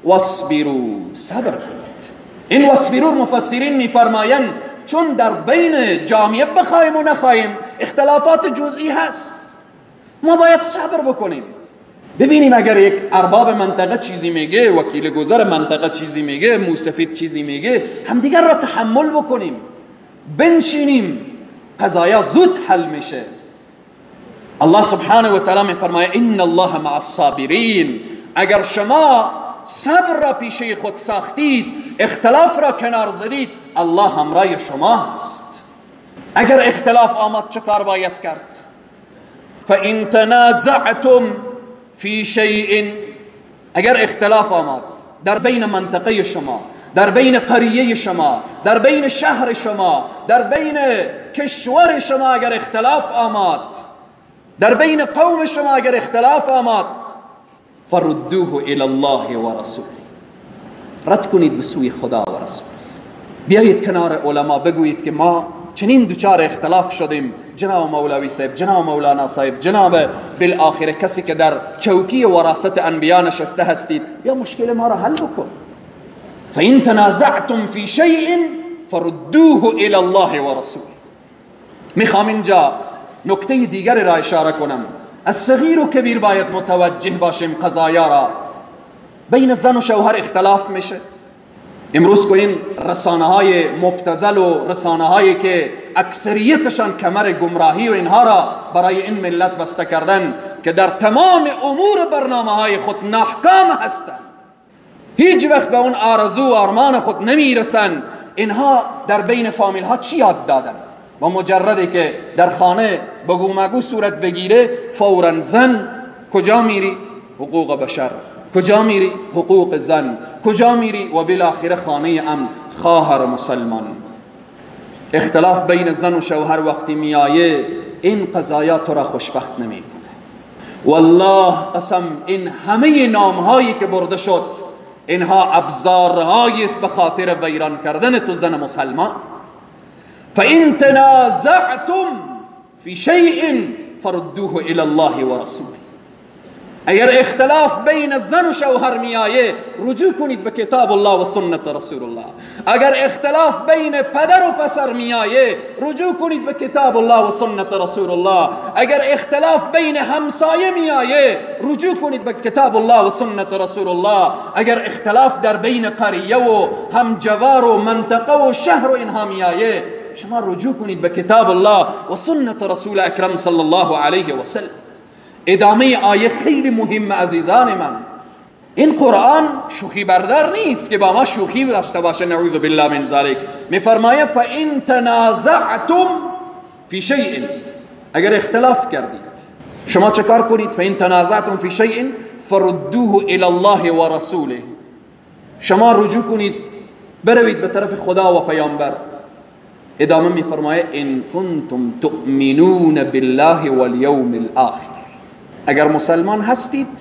واصبروا، صبر کنید. این واصبروا مفسرین میفرمایند چون در بین جامعه بخوایم و نخواهیم اختلافات جزئی هست، ما باید صبر بکنیم. ببینیم اگر یک ارباب منطقه چیزی میگه، وکیل گذر منطقه چیزی میگه، موسفید چیزی میگه، همدیگر را تحمل بکنیم، بنشینیم، قضایا زود حل میشه. الله سبحانه و تعالی میفرماید ان الله مع الصابرین. اگر شما صبر را پیشه خود ساختید، اختلاف را کنار زدید، الله همراه شما هست. اگر اختلاف آمد چه کار باید کرد؟ فإن تنازعتم فی شیء، اگر اختلاف آمد در بین منطقه شما، در بین قریه شما، در بین شهر شما، در بین کشور شما، اگر اختلاف آمد، در بین قوم شما اگر اختلاف آمد، فردوه الى الله و رسوله، رد کنید به سوی خدا و رسول. بیایید کنار علما بگویید که ما چنین دوچار اختلاف شدیم، جناب مولوی صاحب، جناب مولانا صاحب، جناب بالآخره کسی که در چوکی وراثت انبیا نشسته هستید، یا مشکل ما را حل بکن. فإن تنازعتم فی شیء فردوه الى الله و رسوله. میخوام اینجا نکته دیگر را اشاره کنم. از صغیر و کبیر باید متوجه باشیم قضایا را. بین زن و شوهر اختلاف میشه. امروز که این رسانه های مبتذل و رسانه هایی که اکثریتشان کمر گمراهی و اینها را برای این ملت بسته کردن که در تمام امور برنامه های خود ناحکام هستند، هیچ وقت به اون آرزو و آرمان خود نمیرسن. اینها در بین فامیل ها چی یاد دادن؟ با مجرده که در خانه بگو مگو صورت بگیره، فورا زن کجا میری؟ حقوق بشر. کجا میری؟ حقوق زن. کجا میری؟ و بالاخره خانه امن. خواهر مسلمان، اختلاف بین زن و شوهر وقتی میایه، این قضایا تو را خوشبخت نمیکنه. والله قسم، این همه نامهایی که برده شد، اینها ابزارهایی است به خاطر ویران کردن تو زن مسلمان. فإن تنازعتم في شيء فردوه إلى الله ورسوله. اگر اختلاف بین زن و شوهر میایه، رجوع کنید به کتاب الله و سنت رسول الله. اگر اختلاف بین پدر و پسر میایه، رجوع کنید به کتاب الله و سنت رسول الله. اگر اختلاف بین همسایه میایه، رجوع کنید به کتاب الله و سنت رسول الله. اگر اختلاف در بین قریه و همجوار و منطقه و شهر و اینها میایه، شما رجوع کنید به کتاب الله و سنت رسول اکرم صلی الله علیه و سلم. ادامه آیه خیلی مهم عزیزان من. این قرآن شوخی بردار نیست که با ما شوخی داشته باشه، نعوذ بالله من ذلک. میفرمایه فإن تنازعتم فی شیء، اگر اختلاف کردید شما چه کار کنید؟ فإن تنازعتم فی شیء فردوه الى الله و رسوله. شما رجوع کنید، بروید به طرف خدا و پیامبر. ادامه میفرمایه ان کنتم تؤمنون بالله والیوم الاخر. اگر مسلمان هستید،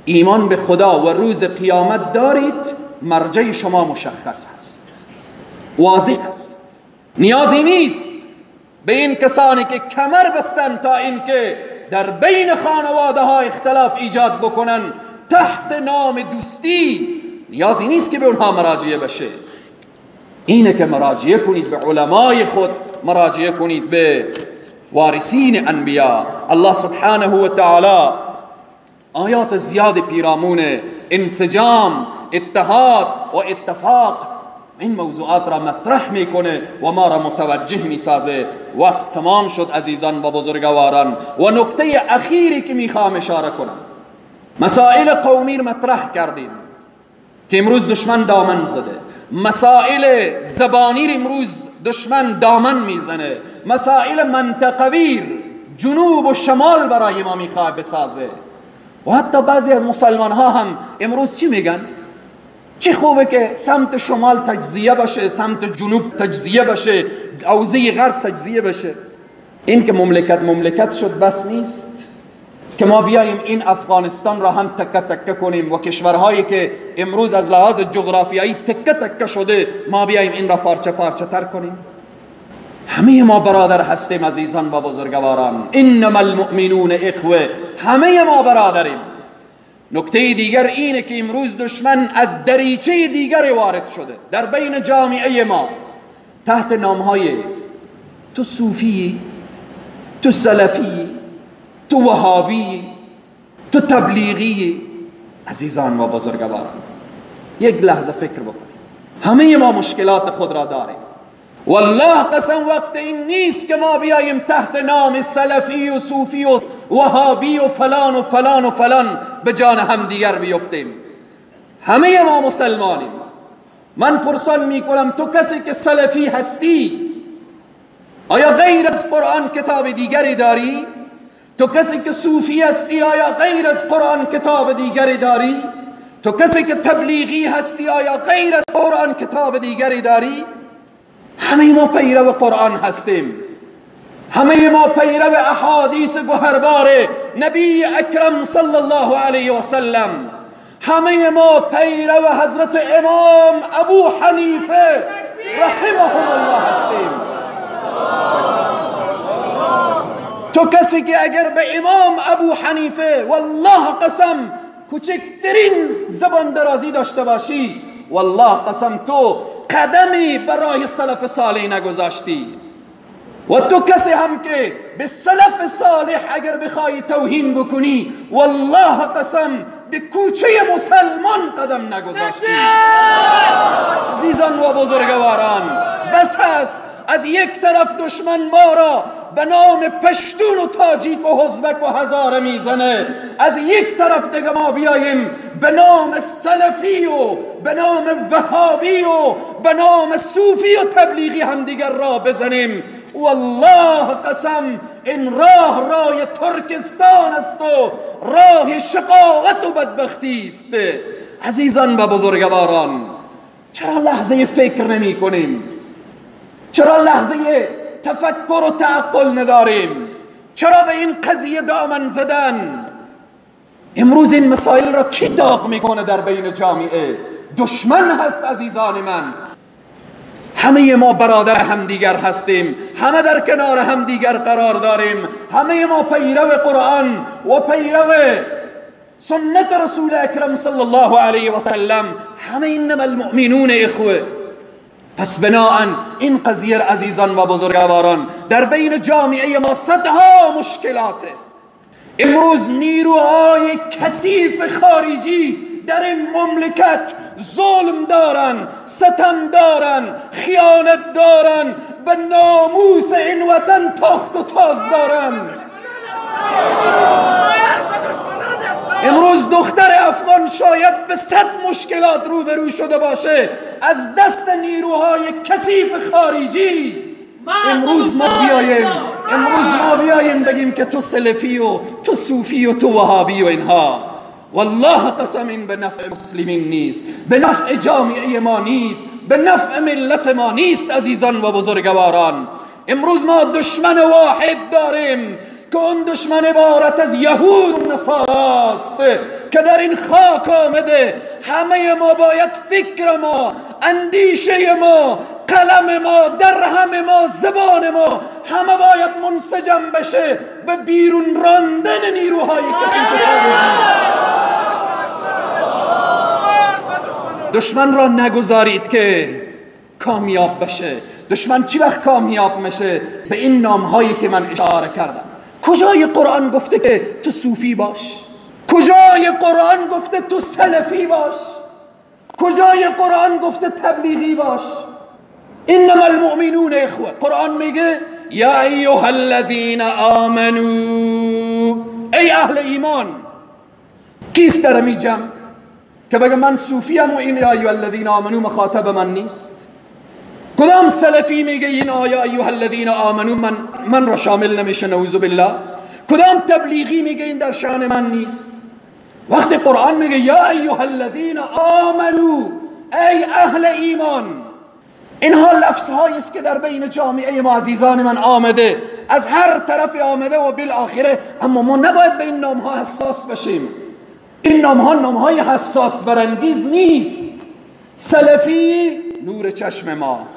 ایمان به خدا و روز قیامت دارید، مرجع شما مشخص هست، واضح است. نیازی نیست به این کسانی که کمر بستن تا اینکه در بین خانواده ها اختلاف ایجاد بکنن تحت نام دوستی، نیازی نیست که به اونها مراجعه بشه. اینه که مراجعه کنید به علمای خود، مراجعه کنید به وارثین انبیا. الله سبحانه و تعالی آیات زیاد پیرامون انسجام، اتحاد و اتفاق، این موضوعات را مطرح میکنه و ما را متوجه میسازه. وقت تمام شد عزیزان و بزرگواران. و نکته اخیری که میخوام اشاره کنم، مسائل قومی را مطرح کردیم که امروز دشمن دامن زده، مسائل زبانی امروز دشمن دامن میزنه، مسائل منطقوی جنوب و شمال برای ما میخواد بسازه. و حتی بعضی از مسلمان ها هم امروز چی میگن؟ چی خوبه که سمت شمال تجزیه بشه، سمت جنوب تجزیه بشه، حوزه غرب تجزیه بشه. این که مملکت مملکت شد بس نیست که ما بیاییم این افغانستان را هم تکه تکه کنیم و کشورهایی که امروز از لحاظ جغرافیایی تکه تکه شده ما بیاییم این را پارچه پارچه تر کنیم. همه ما برادر هستیم عزیزان و بزرگواران. انما المؤمنون اخوه، همه ما برادریم. نکته دیگر اینه که امروز دشمن از دریچه دیگر وارد شده در بین جامعه ما تحت نامهای تو صوفی، تو سلفی، تو وهابی، تو تبلیغی. عزیزان و بزرگواران، یک لحظه فکر بکنیم، همه ما مشکلات خود را داریم. والله قسم وقت این نیست که ما بیاییم تحت نام سلفی و صوفی و وهابی و فلان و فلان و فلان به جان هم دیگر بیفتیم. همه ما مسلمانیم. من پرسان میکنم تو کسی که سلفی هستی آیا غیر از قرآن کتاب دیگری داری؟ تو کسی که صوفی هستی آیا غیر از قرآن کتاب دیگری داری؟ تو کسی که تبلیغی هستی آیا غیر از قرآن کتاب دیگری داری؟ همه ما پیرو قرآن هستیم، همه ما پیرو احادیث گوهربار نبی اکرم صلی الله علیه و سلم، همه ما پیرو حضرت امام ابو حنیفه رحمه الله هستیم. تو کسی که اگر به امام ابو حنیفه والله قسم کوچکترین زبان درازی داشته باشی، والله قسم تو قدمی برای سلف صالح نگذاشتی. و تو کسی هم که به سلف صالح اگر بخوای توهین بکنی، والله قسم به کوچه مسلمان قدم نگذاشتی. عزیزان و بزرگواران، بس هست از یک طرف دشمن ما را به نام پشتون و تاجیک و ازبک و هزاره میزنه، از یک طرف دیگه ما بیاییم به نام سلفی و به نام وهابی و به نام صوفی و تبلیغی هم دیگر را بزنیم. والله قسم این راه راه ترکستان است و راه شقاوت و بدبختی است. عزیزان و بزرگواران، چرا لحظه فکر نمی کنیم؟ چرا لحظه تفکر و تعقل نداریم؟ چرا به این قضیه دامن زدن؟ امروز این مسائل را کی داغ میکنه در بین جامعه؟ دشمن هست عزیزان من. همه ما برادر همدیگر هستیم، همه در کنار همدیگر قرار داریم، همه ما پیرو قرآن و پیرو سنت رسول اکرم صلی الله علیه و سلم، همه انما المؤمنون اخوه. پس بناهن این قضیه عزیزان و بزرگواران در بین جامعه ما صدها مشکلاته. امروز نیروهای کثیف خارجی در این مملکت ظلم دارن، ستم دارن، خیانت دارن، به ناموس این وطن تاخت و تاز دارن. امروز دختر افغان شاید به 100 مشکلات روبرو شده باشه از دست نیروهای کثیف خارجی. امروز ما بیاییم بگیم که تو سلفی و تو صوفی و تو وهابی و اینها، والله قسم این به نفع مسلمین نیست، به نفع جامعه ما نیست، به نفع ملت ما نیست. عزیزان و بزرگواران، امروز ما دشمن واحد داریم که اون دشمن عبارت از یهود و نصاراست که در این خاک آمده. همه ما باید فکر ما، اندیشه ما، قلم ما، درهم ما، زبان ما، همه باید منسجم بشه به بیرون راندن نیروهای کثیف خارجی. دشمن را نگذارید که کامیاب بشه. دشمن چی وقت کامیاب میشه؟ به این نام هایی که من اشاره کردم. کجای قرآن گفته که تو صوفی باش؟ کجای قرآن گفته تو سلفی باش؟ کجای قرآن گفته تبلیغی باش؟ انما المؤمنون اخوه. قرآن میگه یا ایها الذین آمنو، ای اهل ایمان. کیست در می جمع که بگه من صوفیم و این یا ایها الذین آمنو مخاطب من نیست؟ کدام سلفی میگه این آیا ایها الذین آمنو من را شامل نمیشه، نعوذ بالله؟ کدام تبلیغی میگه این در شان من نیست؟ وقتی قرآن میگه یا ایها الذین آمنو، ای اهل ایمان، اینها لفظ هایی است که در بین جامعه ما عزیزان من آمده، از هر طرف آمده و بالآخره. اما ما نباید به این نام ها حساس بشیم. این نام ها نام های حساس برانگیز نیست. سلفی نور چشم ما،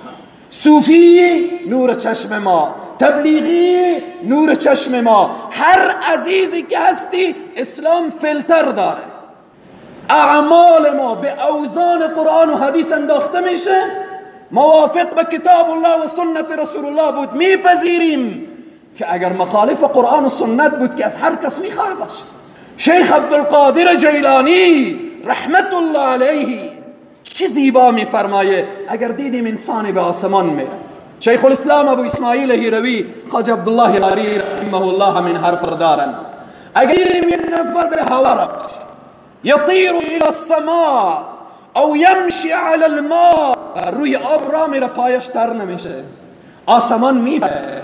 صوفی نور چشم ما، تبلیغی نور چشم ما، هر عزیزی که هستی اسلام فیلتر داره. اعمال ما به اوزان قرآن و حدیث انداخته میشه، موافق به کتاب الله و سنت رسول الله بود میپذیریم، که اگر مخالف قرآن و سنت بود که از هر کس میخواه باشه. شیخ عبدالقادر جیلانی رحمت الله علیه چه زیبا میفرمایه، اگر دیدیم انسانی به آسمان میره. شیخ الاسلام ابو اسماعیل هیروی، خواجه عبدالله لاری رحمه الله همین حرف را دارن. اگر دیدیم یک نفر به هوا رفت، یطیر الى السماء او یمشی علی الماء، روی آب را میره، پایش تر نمیشه، آسمان میره.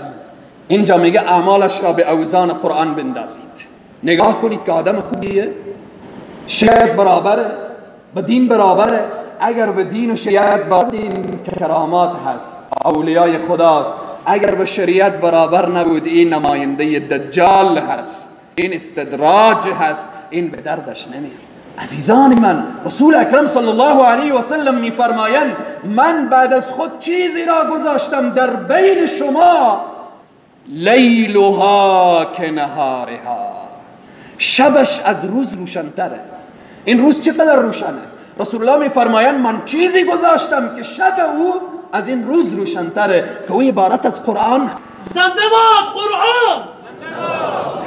اینجا میگه اعمالش را به اوزان قرآن بندازید. نگاه کنید که آدم خوبیه، شریعت برابره، به دین برابره. اگر به دین و شریعت برابر، دین کرامات هست، اولیای خداست. اگر به شریعت برابر نبود، این نماینده دجال هست، این استدراج هست، این به دردش نمیخوره. عزیزان من، رسول اکرم صلی الله علیه و سلم میفرمایند من بعد از خود چیزی را گذاشتم در بین شما، لیلها کنهارها، شبش از روز روشنتره. این روز چقدر روشنه؟ رسول الله میفرمایند من چیزی گذاشتم که شب او از این روز روشنتره، که او عبارت از قرآن. زنده باد قرآن.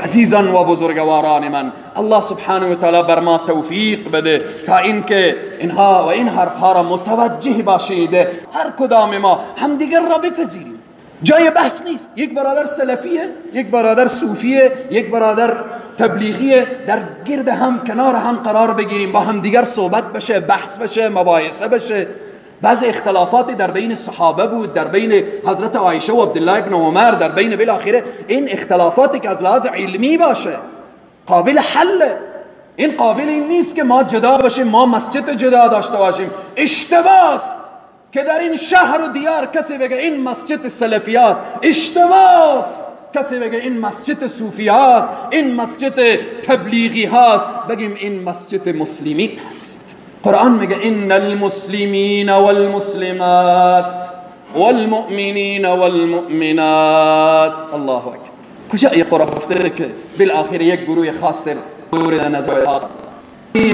عزیزان و بزرگواران من، الله سبحانه و تعالی بر ما توفیق بده تا اینکه اینها و این حرفها را متوجه باشید. هر کدام ما همدیگر را بپذیریم، جای بحث نیست. یک برادر سلفیه، یک برادر صوفیه، یک برادر تبلیغیه، در گرد هم کنار هم قرار بگیریم، با هم دیگر صحبت بشه، بحث بشه، مباحثه بشه. بعض اختلافات در بین صحابه بود، در بین حضرت عایشه و عبدالله ابن عمر، در بین بالاخره این اختلافاتی که از لحاظ علمی باشه قابل حله. این قابل این نیست که ما جدا باشیم، ما مسجد جدا داشته باشیم. اشتباه که در این شهر و دیار کسی بگه این مسجد سلفی است، اشتباه کسی بگه این مسجد صوفی است، این مسجد تبلیغی هست. بگیم این مسجد مسلمین است. قرآن میگه ان المسلمین والمسلمات والمؤمنین والمؤمنات. الله اکبر. کجا قرآن گفته که بالاخره یک گروه خاص مورد نظر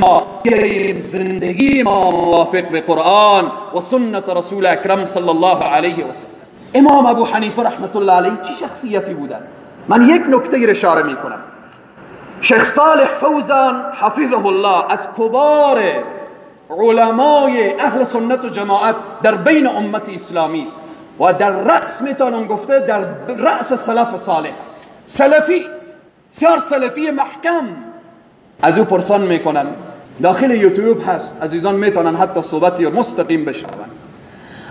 ما زندگی ما موافق به قرآن و سنت رسول اکرم صلی الله علیه و سلم. امام ابو حنیفه رحمت الله علیه چه شخصیتی بودن؟ من یک نکته را اشاره می کنم. شیخ صالح فوزان حفظه الله از کبار علمای اهل سنت و جماعت در بین امت اسلامی است و در رأس میتونم گفته در رأس سلف صالح است. سلفی، سیار سلفی محکم. از او پرسان میکنن، داخل یوتیوب هست، عزیزان میتونن حتی صحبتی مستقیم بشنون.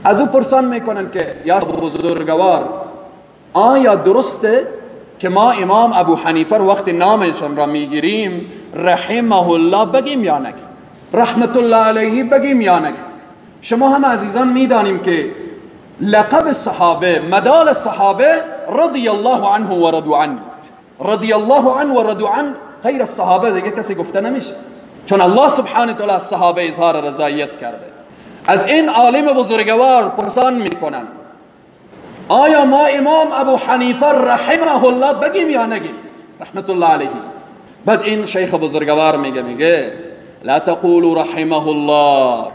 از او پرسان میکنن که یا بزرگوار، آیا درسته که ما امام ابو حنیفه وقتی نامشان را میگیریم رحمه الله بگیم یا نگیم، رحمت الله علیه بگیم یا نگیم؟ شما هم عزیزان میدانیم که لقب صحابه، مدال صحابه رضی الله عنه و رضوا عنه، رضی الله عنه و رضوا عنه غیر الصحابه دیگه کسی گفته نمیشه، چون الله سبحانه وتعالی از صحابه اظهار رضایت کرده. از این عالم بزرگوار پرسان میکنن آیا ما امام ابو حنیفه رحمه الله بگیم یا نگیم رحمت الله علیه؟ بعد این شیخ بزرگوار میگه لا تقولوا رحمه الله،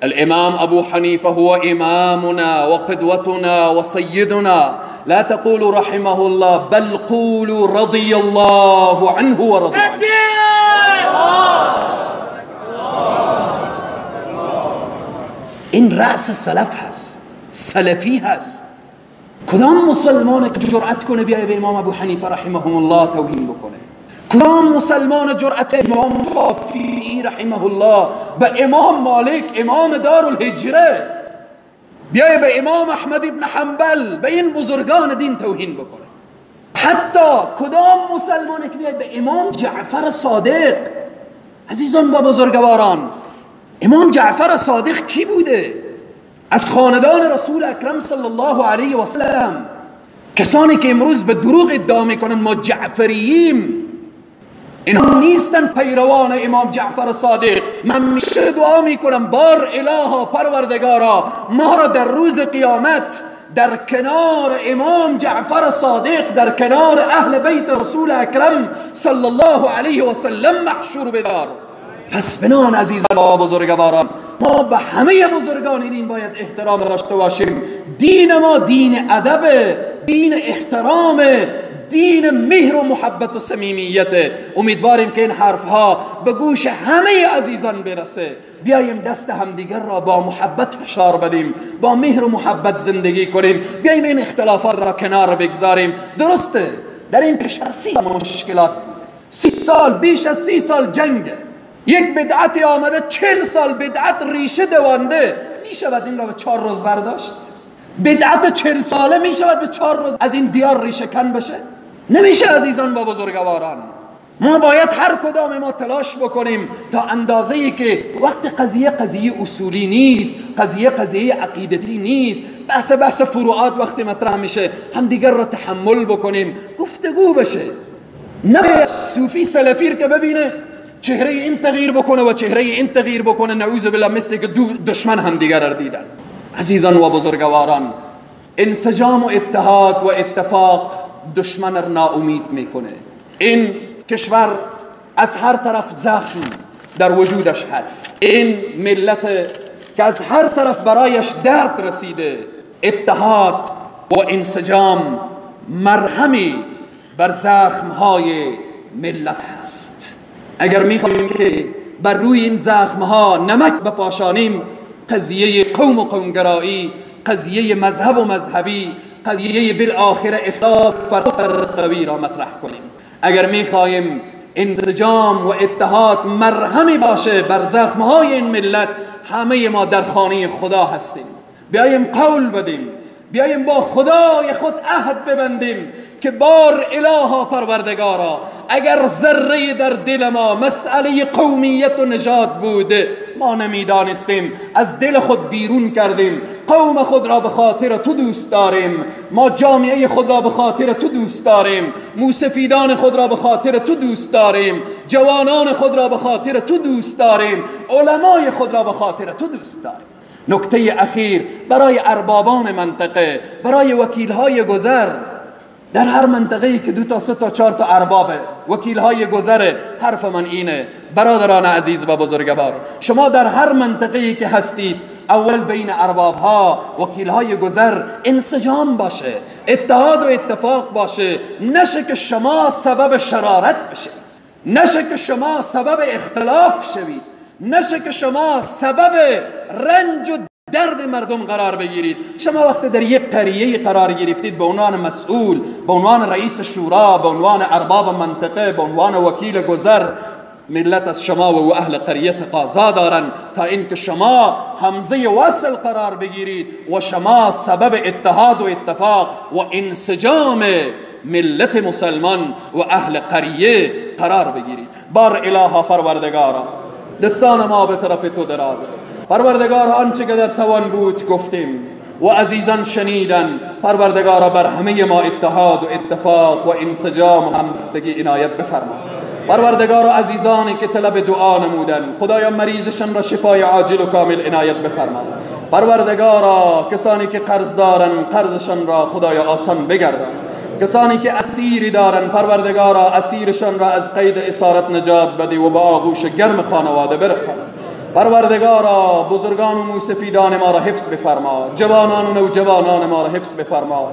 الامام ابو حنیفه هو امامنا وقدوتنا وسيدنا، لا تقولوا رحمه الله بل قولوا رضي الله عنه ورضي عنه. این رأس سلف هست، سلفی هست. کدام مسلمان که جرأت کنه بیای به امام ابو حنیفه رحمه الله توهین بکنه؟ کدام مسلمان جرأت امام شافعی رحمه الله، به امام مالک امام دار الهجره، بیای به امام احمد ابن حنبل، به این بزرگان دین توهین بکنه؟ حتی کدام مسلمان که بیای به امام جعفر صادق؟ عزیزان و بزرگواران، امام جعفر صادق کی بوده؟ از خاندان رسول اکرم صلی الله علیه و سلم. کسانی که امروز به دروغ ادعا میکنن ما جعفرییم، اینها نیستن پیروان امام جعفر صادق. من همیشه دعا میکنم بار الها پروردگارا ما را در روز قیامت در کنار امام جعفر صادق، در کنار اهل بیت رسول اکرم صلی الله علیه و سلم محشور بدار. پس بنان عزیزان و بزرگواران، ما به همه بزرگان دین باید احترام داشته باشیم. دین ما دین ادب، دین احترام، دین مهر و محبت و صمیمیت. امیدواریم که این حرفها به گوش همه عزیزان برسه. بیایم دست همدیگر را با محبت فشار بدیم، با مهر و محبت زندگی کنیم، بیایم این اختلافات را کنار بگذاریم. درسته در این کشور 30 مشکلات بود، 30 سال، بیش از 30 سال جنگ، یک بدعتی آمده 40 سال بدعت ریشه دوانده. میشود این را به 4 روز برداشت؟ بدعت 40 ساله میشود به 4 روز از این دیار ریشه کن بشه؟ نمیشه عزیزان و بزرگواران. ما باید هر کدام ما تلاش بکنیم تا اندازه‌ای که وقت قضیه قضیه اصولی نیست، قضیه قضیه عقیدتی نیست، بحث فروعات وقتی مطرح میشه همدیگر را تحمل بکنیم، گفتگو بشه. نه صوفی سلفی که ببینه چهره این تغییر بکنه و چهره این تغییر بکنه، نعوذ بالله، مثل که دو دشمن همدیگر را دیدن. عزیزان و بزرگواران، انسجام و اتحاد و اتفاق دشمن را ناامید میکنه. این کشور از هر طرف زخم در وجودش هست، این ملت که از هر طرف برایش درد رسیده، اتحاد و انسجام مرهمی بر زخمهای ملت هست. اگر میخواهیم که بر روی این زخمها نمک بپاشانیم، قضیه قوم و قومگرایی، قضیه مذهب و مذهبی، قضیه بالآخره اختلاف فرقوی را مطرح کنیم. اگر میخواهیم انسجام و اتحاد مرهمی باشه بر زخمهای این ملت، همه ما در خانه خدا هستیم. بیایم قول بدیم، بیایم با خدای خود عهد ببندیم که بار الها پروردگارا، اگر ذره در دل ما مسئله قومیت و نژاد بود، ما نمیدانستیم، از دل خود بیرون کردیم. قوم خود را به خاطر تو دوست داریم، ما جامعه خود را به خاطر تو دوست داریم، موسفیدان خود را به خاطر تو دوست داریم، جوانان خود را به خاطر تو دوست داریم، علمای خود را به خاطر تو دوست داریم. نکته اخیر برای اربابان منطقه، برای وکیلهای گذر. در هر منطقه‌ای که 2 تا 3 تا 4 تا اربابه، وکیلهای گذره، حرف من اینه برادران عزیز و بزرگوار، شما در هر منطقه‌ای که هستید، اول بین اربابها، وکیلهای گذر انسجام باشه، اتحاد و اتفاق باشه. نشه که شما سبب شرارت بشه، نشه که شما سبب اختلاف شوید، نشه که شما سبب رنج و درد مردم قرار بگیرید. شما وقتی در یک قریه قرار گرفتید، به عنوان مسئول، به عنوان رئیس شورا، به عنوان ارباب منطقه، به عنوان وکیل گذر، ملت از شما و اهل قریه تقاضا دارن تا اینکه شما همزه وصل قرار بگیرید و شما سبب اتحاد و اتفاق و انسجام ملت مسلمان و اهل قریه قرار بگیرید. بار الها پروردگارا، دستان ما به طرف تو دراز است. پروردگار، آنچه که در توان بود گفتیم و عزیزان شنیدن. پروردگارا بر همه ما اتحاد و اتفاق و انسجام و همبستگی عنایت بفرما. پروردگارا عزیزانی که طلب دعا نمودن، خدایا مریضشان را شفای عاجل و کامل عنایت بفرما. پروردگارا کسانی که قرض دارن، قرضشان را خدایا آسان بگردان. کسانی که اسیری دارن، پروردگارا اسیرشان را از قید اسارت نجات بده و با آغوش گرم خانواده برسان. پروردگارا بزرگان و موسفیدان ما را حفظ بفرما، جوانان و نوجوانان ما را حفظ بفرما.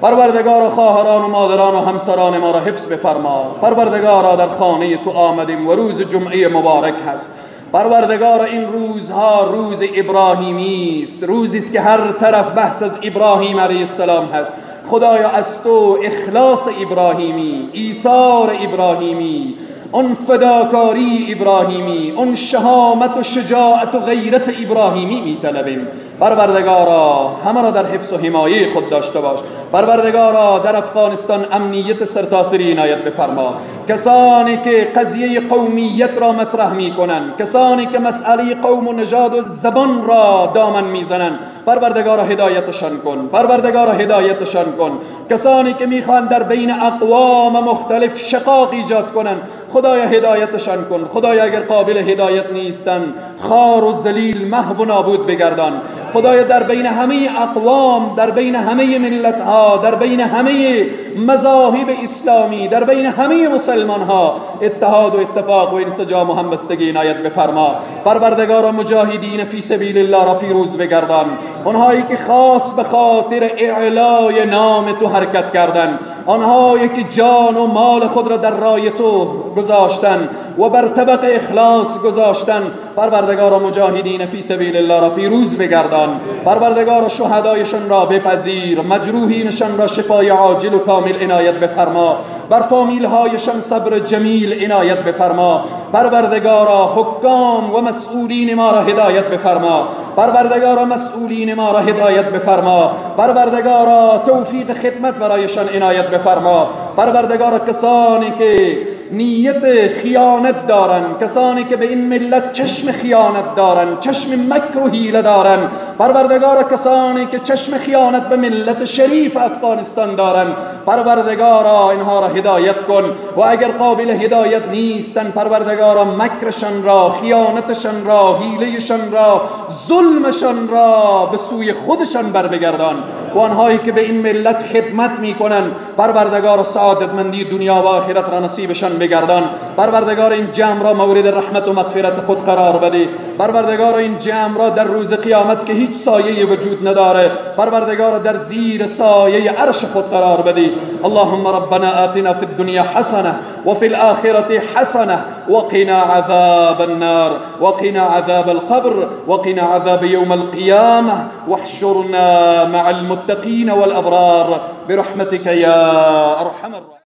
پروردگارا خواهران و مادران و همسران ما را حفظ بفرما. پروردگارا در خانه تو آمدیم و روز جمعه مبارک هست. پروردگارا این روزها روز ابراهیمی است، روزی است که هر طرف بحث از ابراهیم علیه السلام هست. خدایا از تو اخلاص ابراهیمی، ایثار ابراهیمی، اون فداکاری ابراهیمی، اون شهامت و شجاعت و غیرت ابراهیمی میطلبیم. پروردگارا همه را در حفظ و حمایه خود داشته باش. پروردگارا در افغانستان امنیت سرتاسری عنایت بفرما. کسانی که قضیه قومیت را مطرح میکنند، کسانی که مسئله قوم و نژاد و زبان را دامن میزنند، پروردگارا هدایتشان کن، پروردگارا هدایتشان کن. کسانی که میخوان در بین اقوام مختلف شقاق ایجاد کنند، خدایا هدایتشان کن. خدایا اگر قابل هدایت نیستند، خار و ذلیل، محو و نابود بگردان. خدایا در بین همه اقوام، در بین همه ملت ها، در بین همه مذاهب اسلامی، در بین همه مسلمان ها اتحاد و اتفاق و انسجام و همبستگی عنایت بفرما. پروردگارا مجاهدین فی سبیل الله را پیروز بگردان. آنهایی که خاص به خاطر اعلای نام تو حرکت کردند، آنهایی که جان و مال خود را در راه تو گذاشتن و بر طبق اخلاص گذاشتن، پروردگارا مجاهدین فی سبیل الله را پیروز بگردان. پروردگارا شهدایشان را بپذیر، مجروحینشان را شفای عاجل و کامل عنایت بفرما، بر فامیلهایشان صبر جمیل عنایت بفرما. پروردگارا حکام و مسئولین ما را هدایت بفرما. پروردگارا مسئولین ما را هدایت بفرما. پروردگارا توفیق خدمت برایشان عنایت بفرما. پروردگارا کسانی که نیت خیانت دارن، کسانی که به این ملت چشم خیانت دارن، چشم مکر و حیله دارن، پروردگارا کسانی که چشم خیانت به ملت شریف افغانستان دارن، پروردگارا اینها را هدایت کن و اگر قابل هدایت نیستن، پروردگارا مکرشان را، خیانتشان را، حیلهشان را، ظلمشان را به سوی خودشان بر بگردان و آنهایی که به این ملت خدمت میکنن، پروردگارا سعادتمندی دنیا و آخرت را نصیبشان بگردان. پروردگار این جمع را مورد رحمت و مغفرت خود قرار بده. پروردگار این جمع را در روز قیامت که هیچ سایه وجود نداره، پروردگار در زیر سایه عرش خود قرار بده. اللهم ربنا آتنا فی الدنیا حسنه و فی الآخرة حسنه وقنا عذاب النار وقنا عذاب القبر وقنا عذاب يوم القيامة واحشرنا مع المتقين والأبرار برحمتك يا أرحم الراحمين.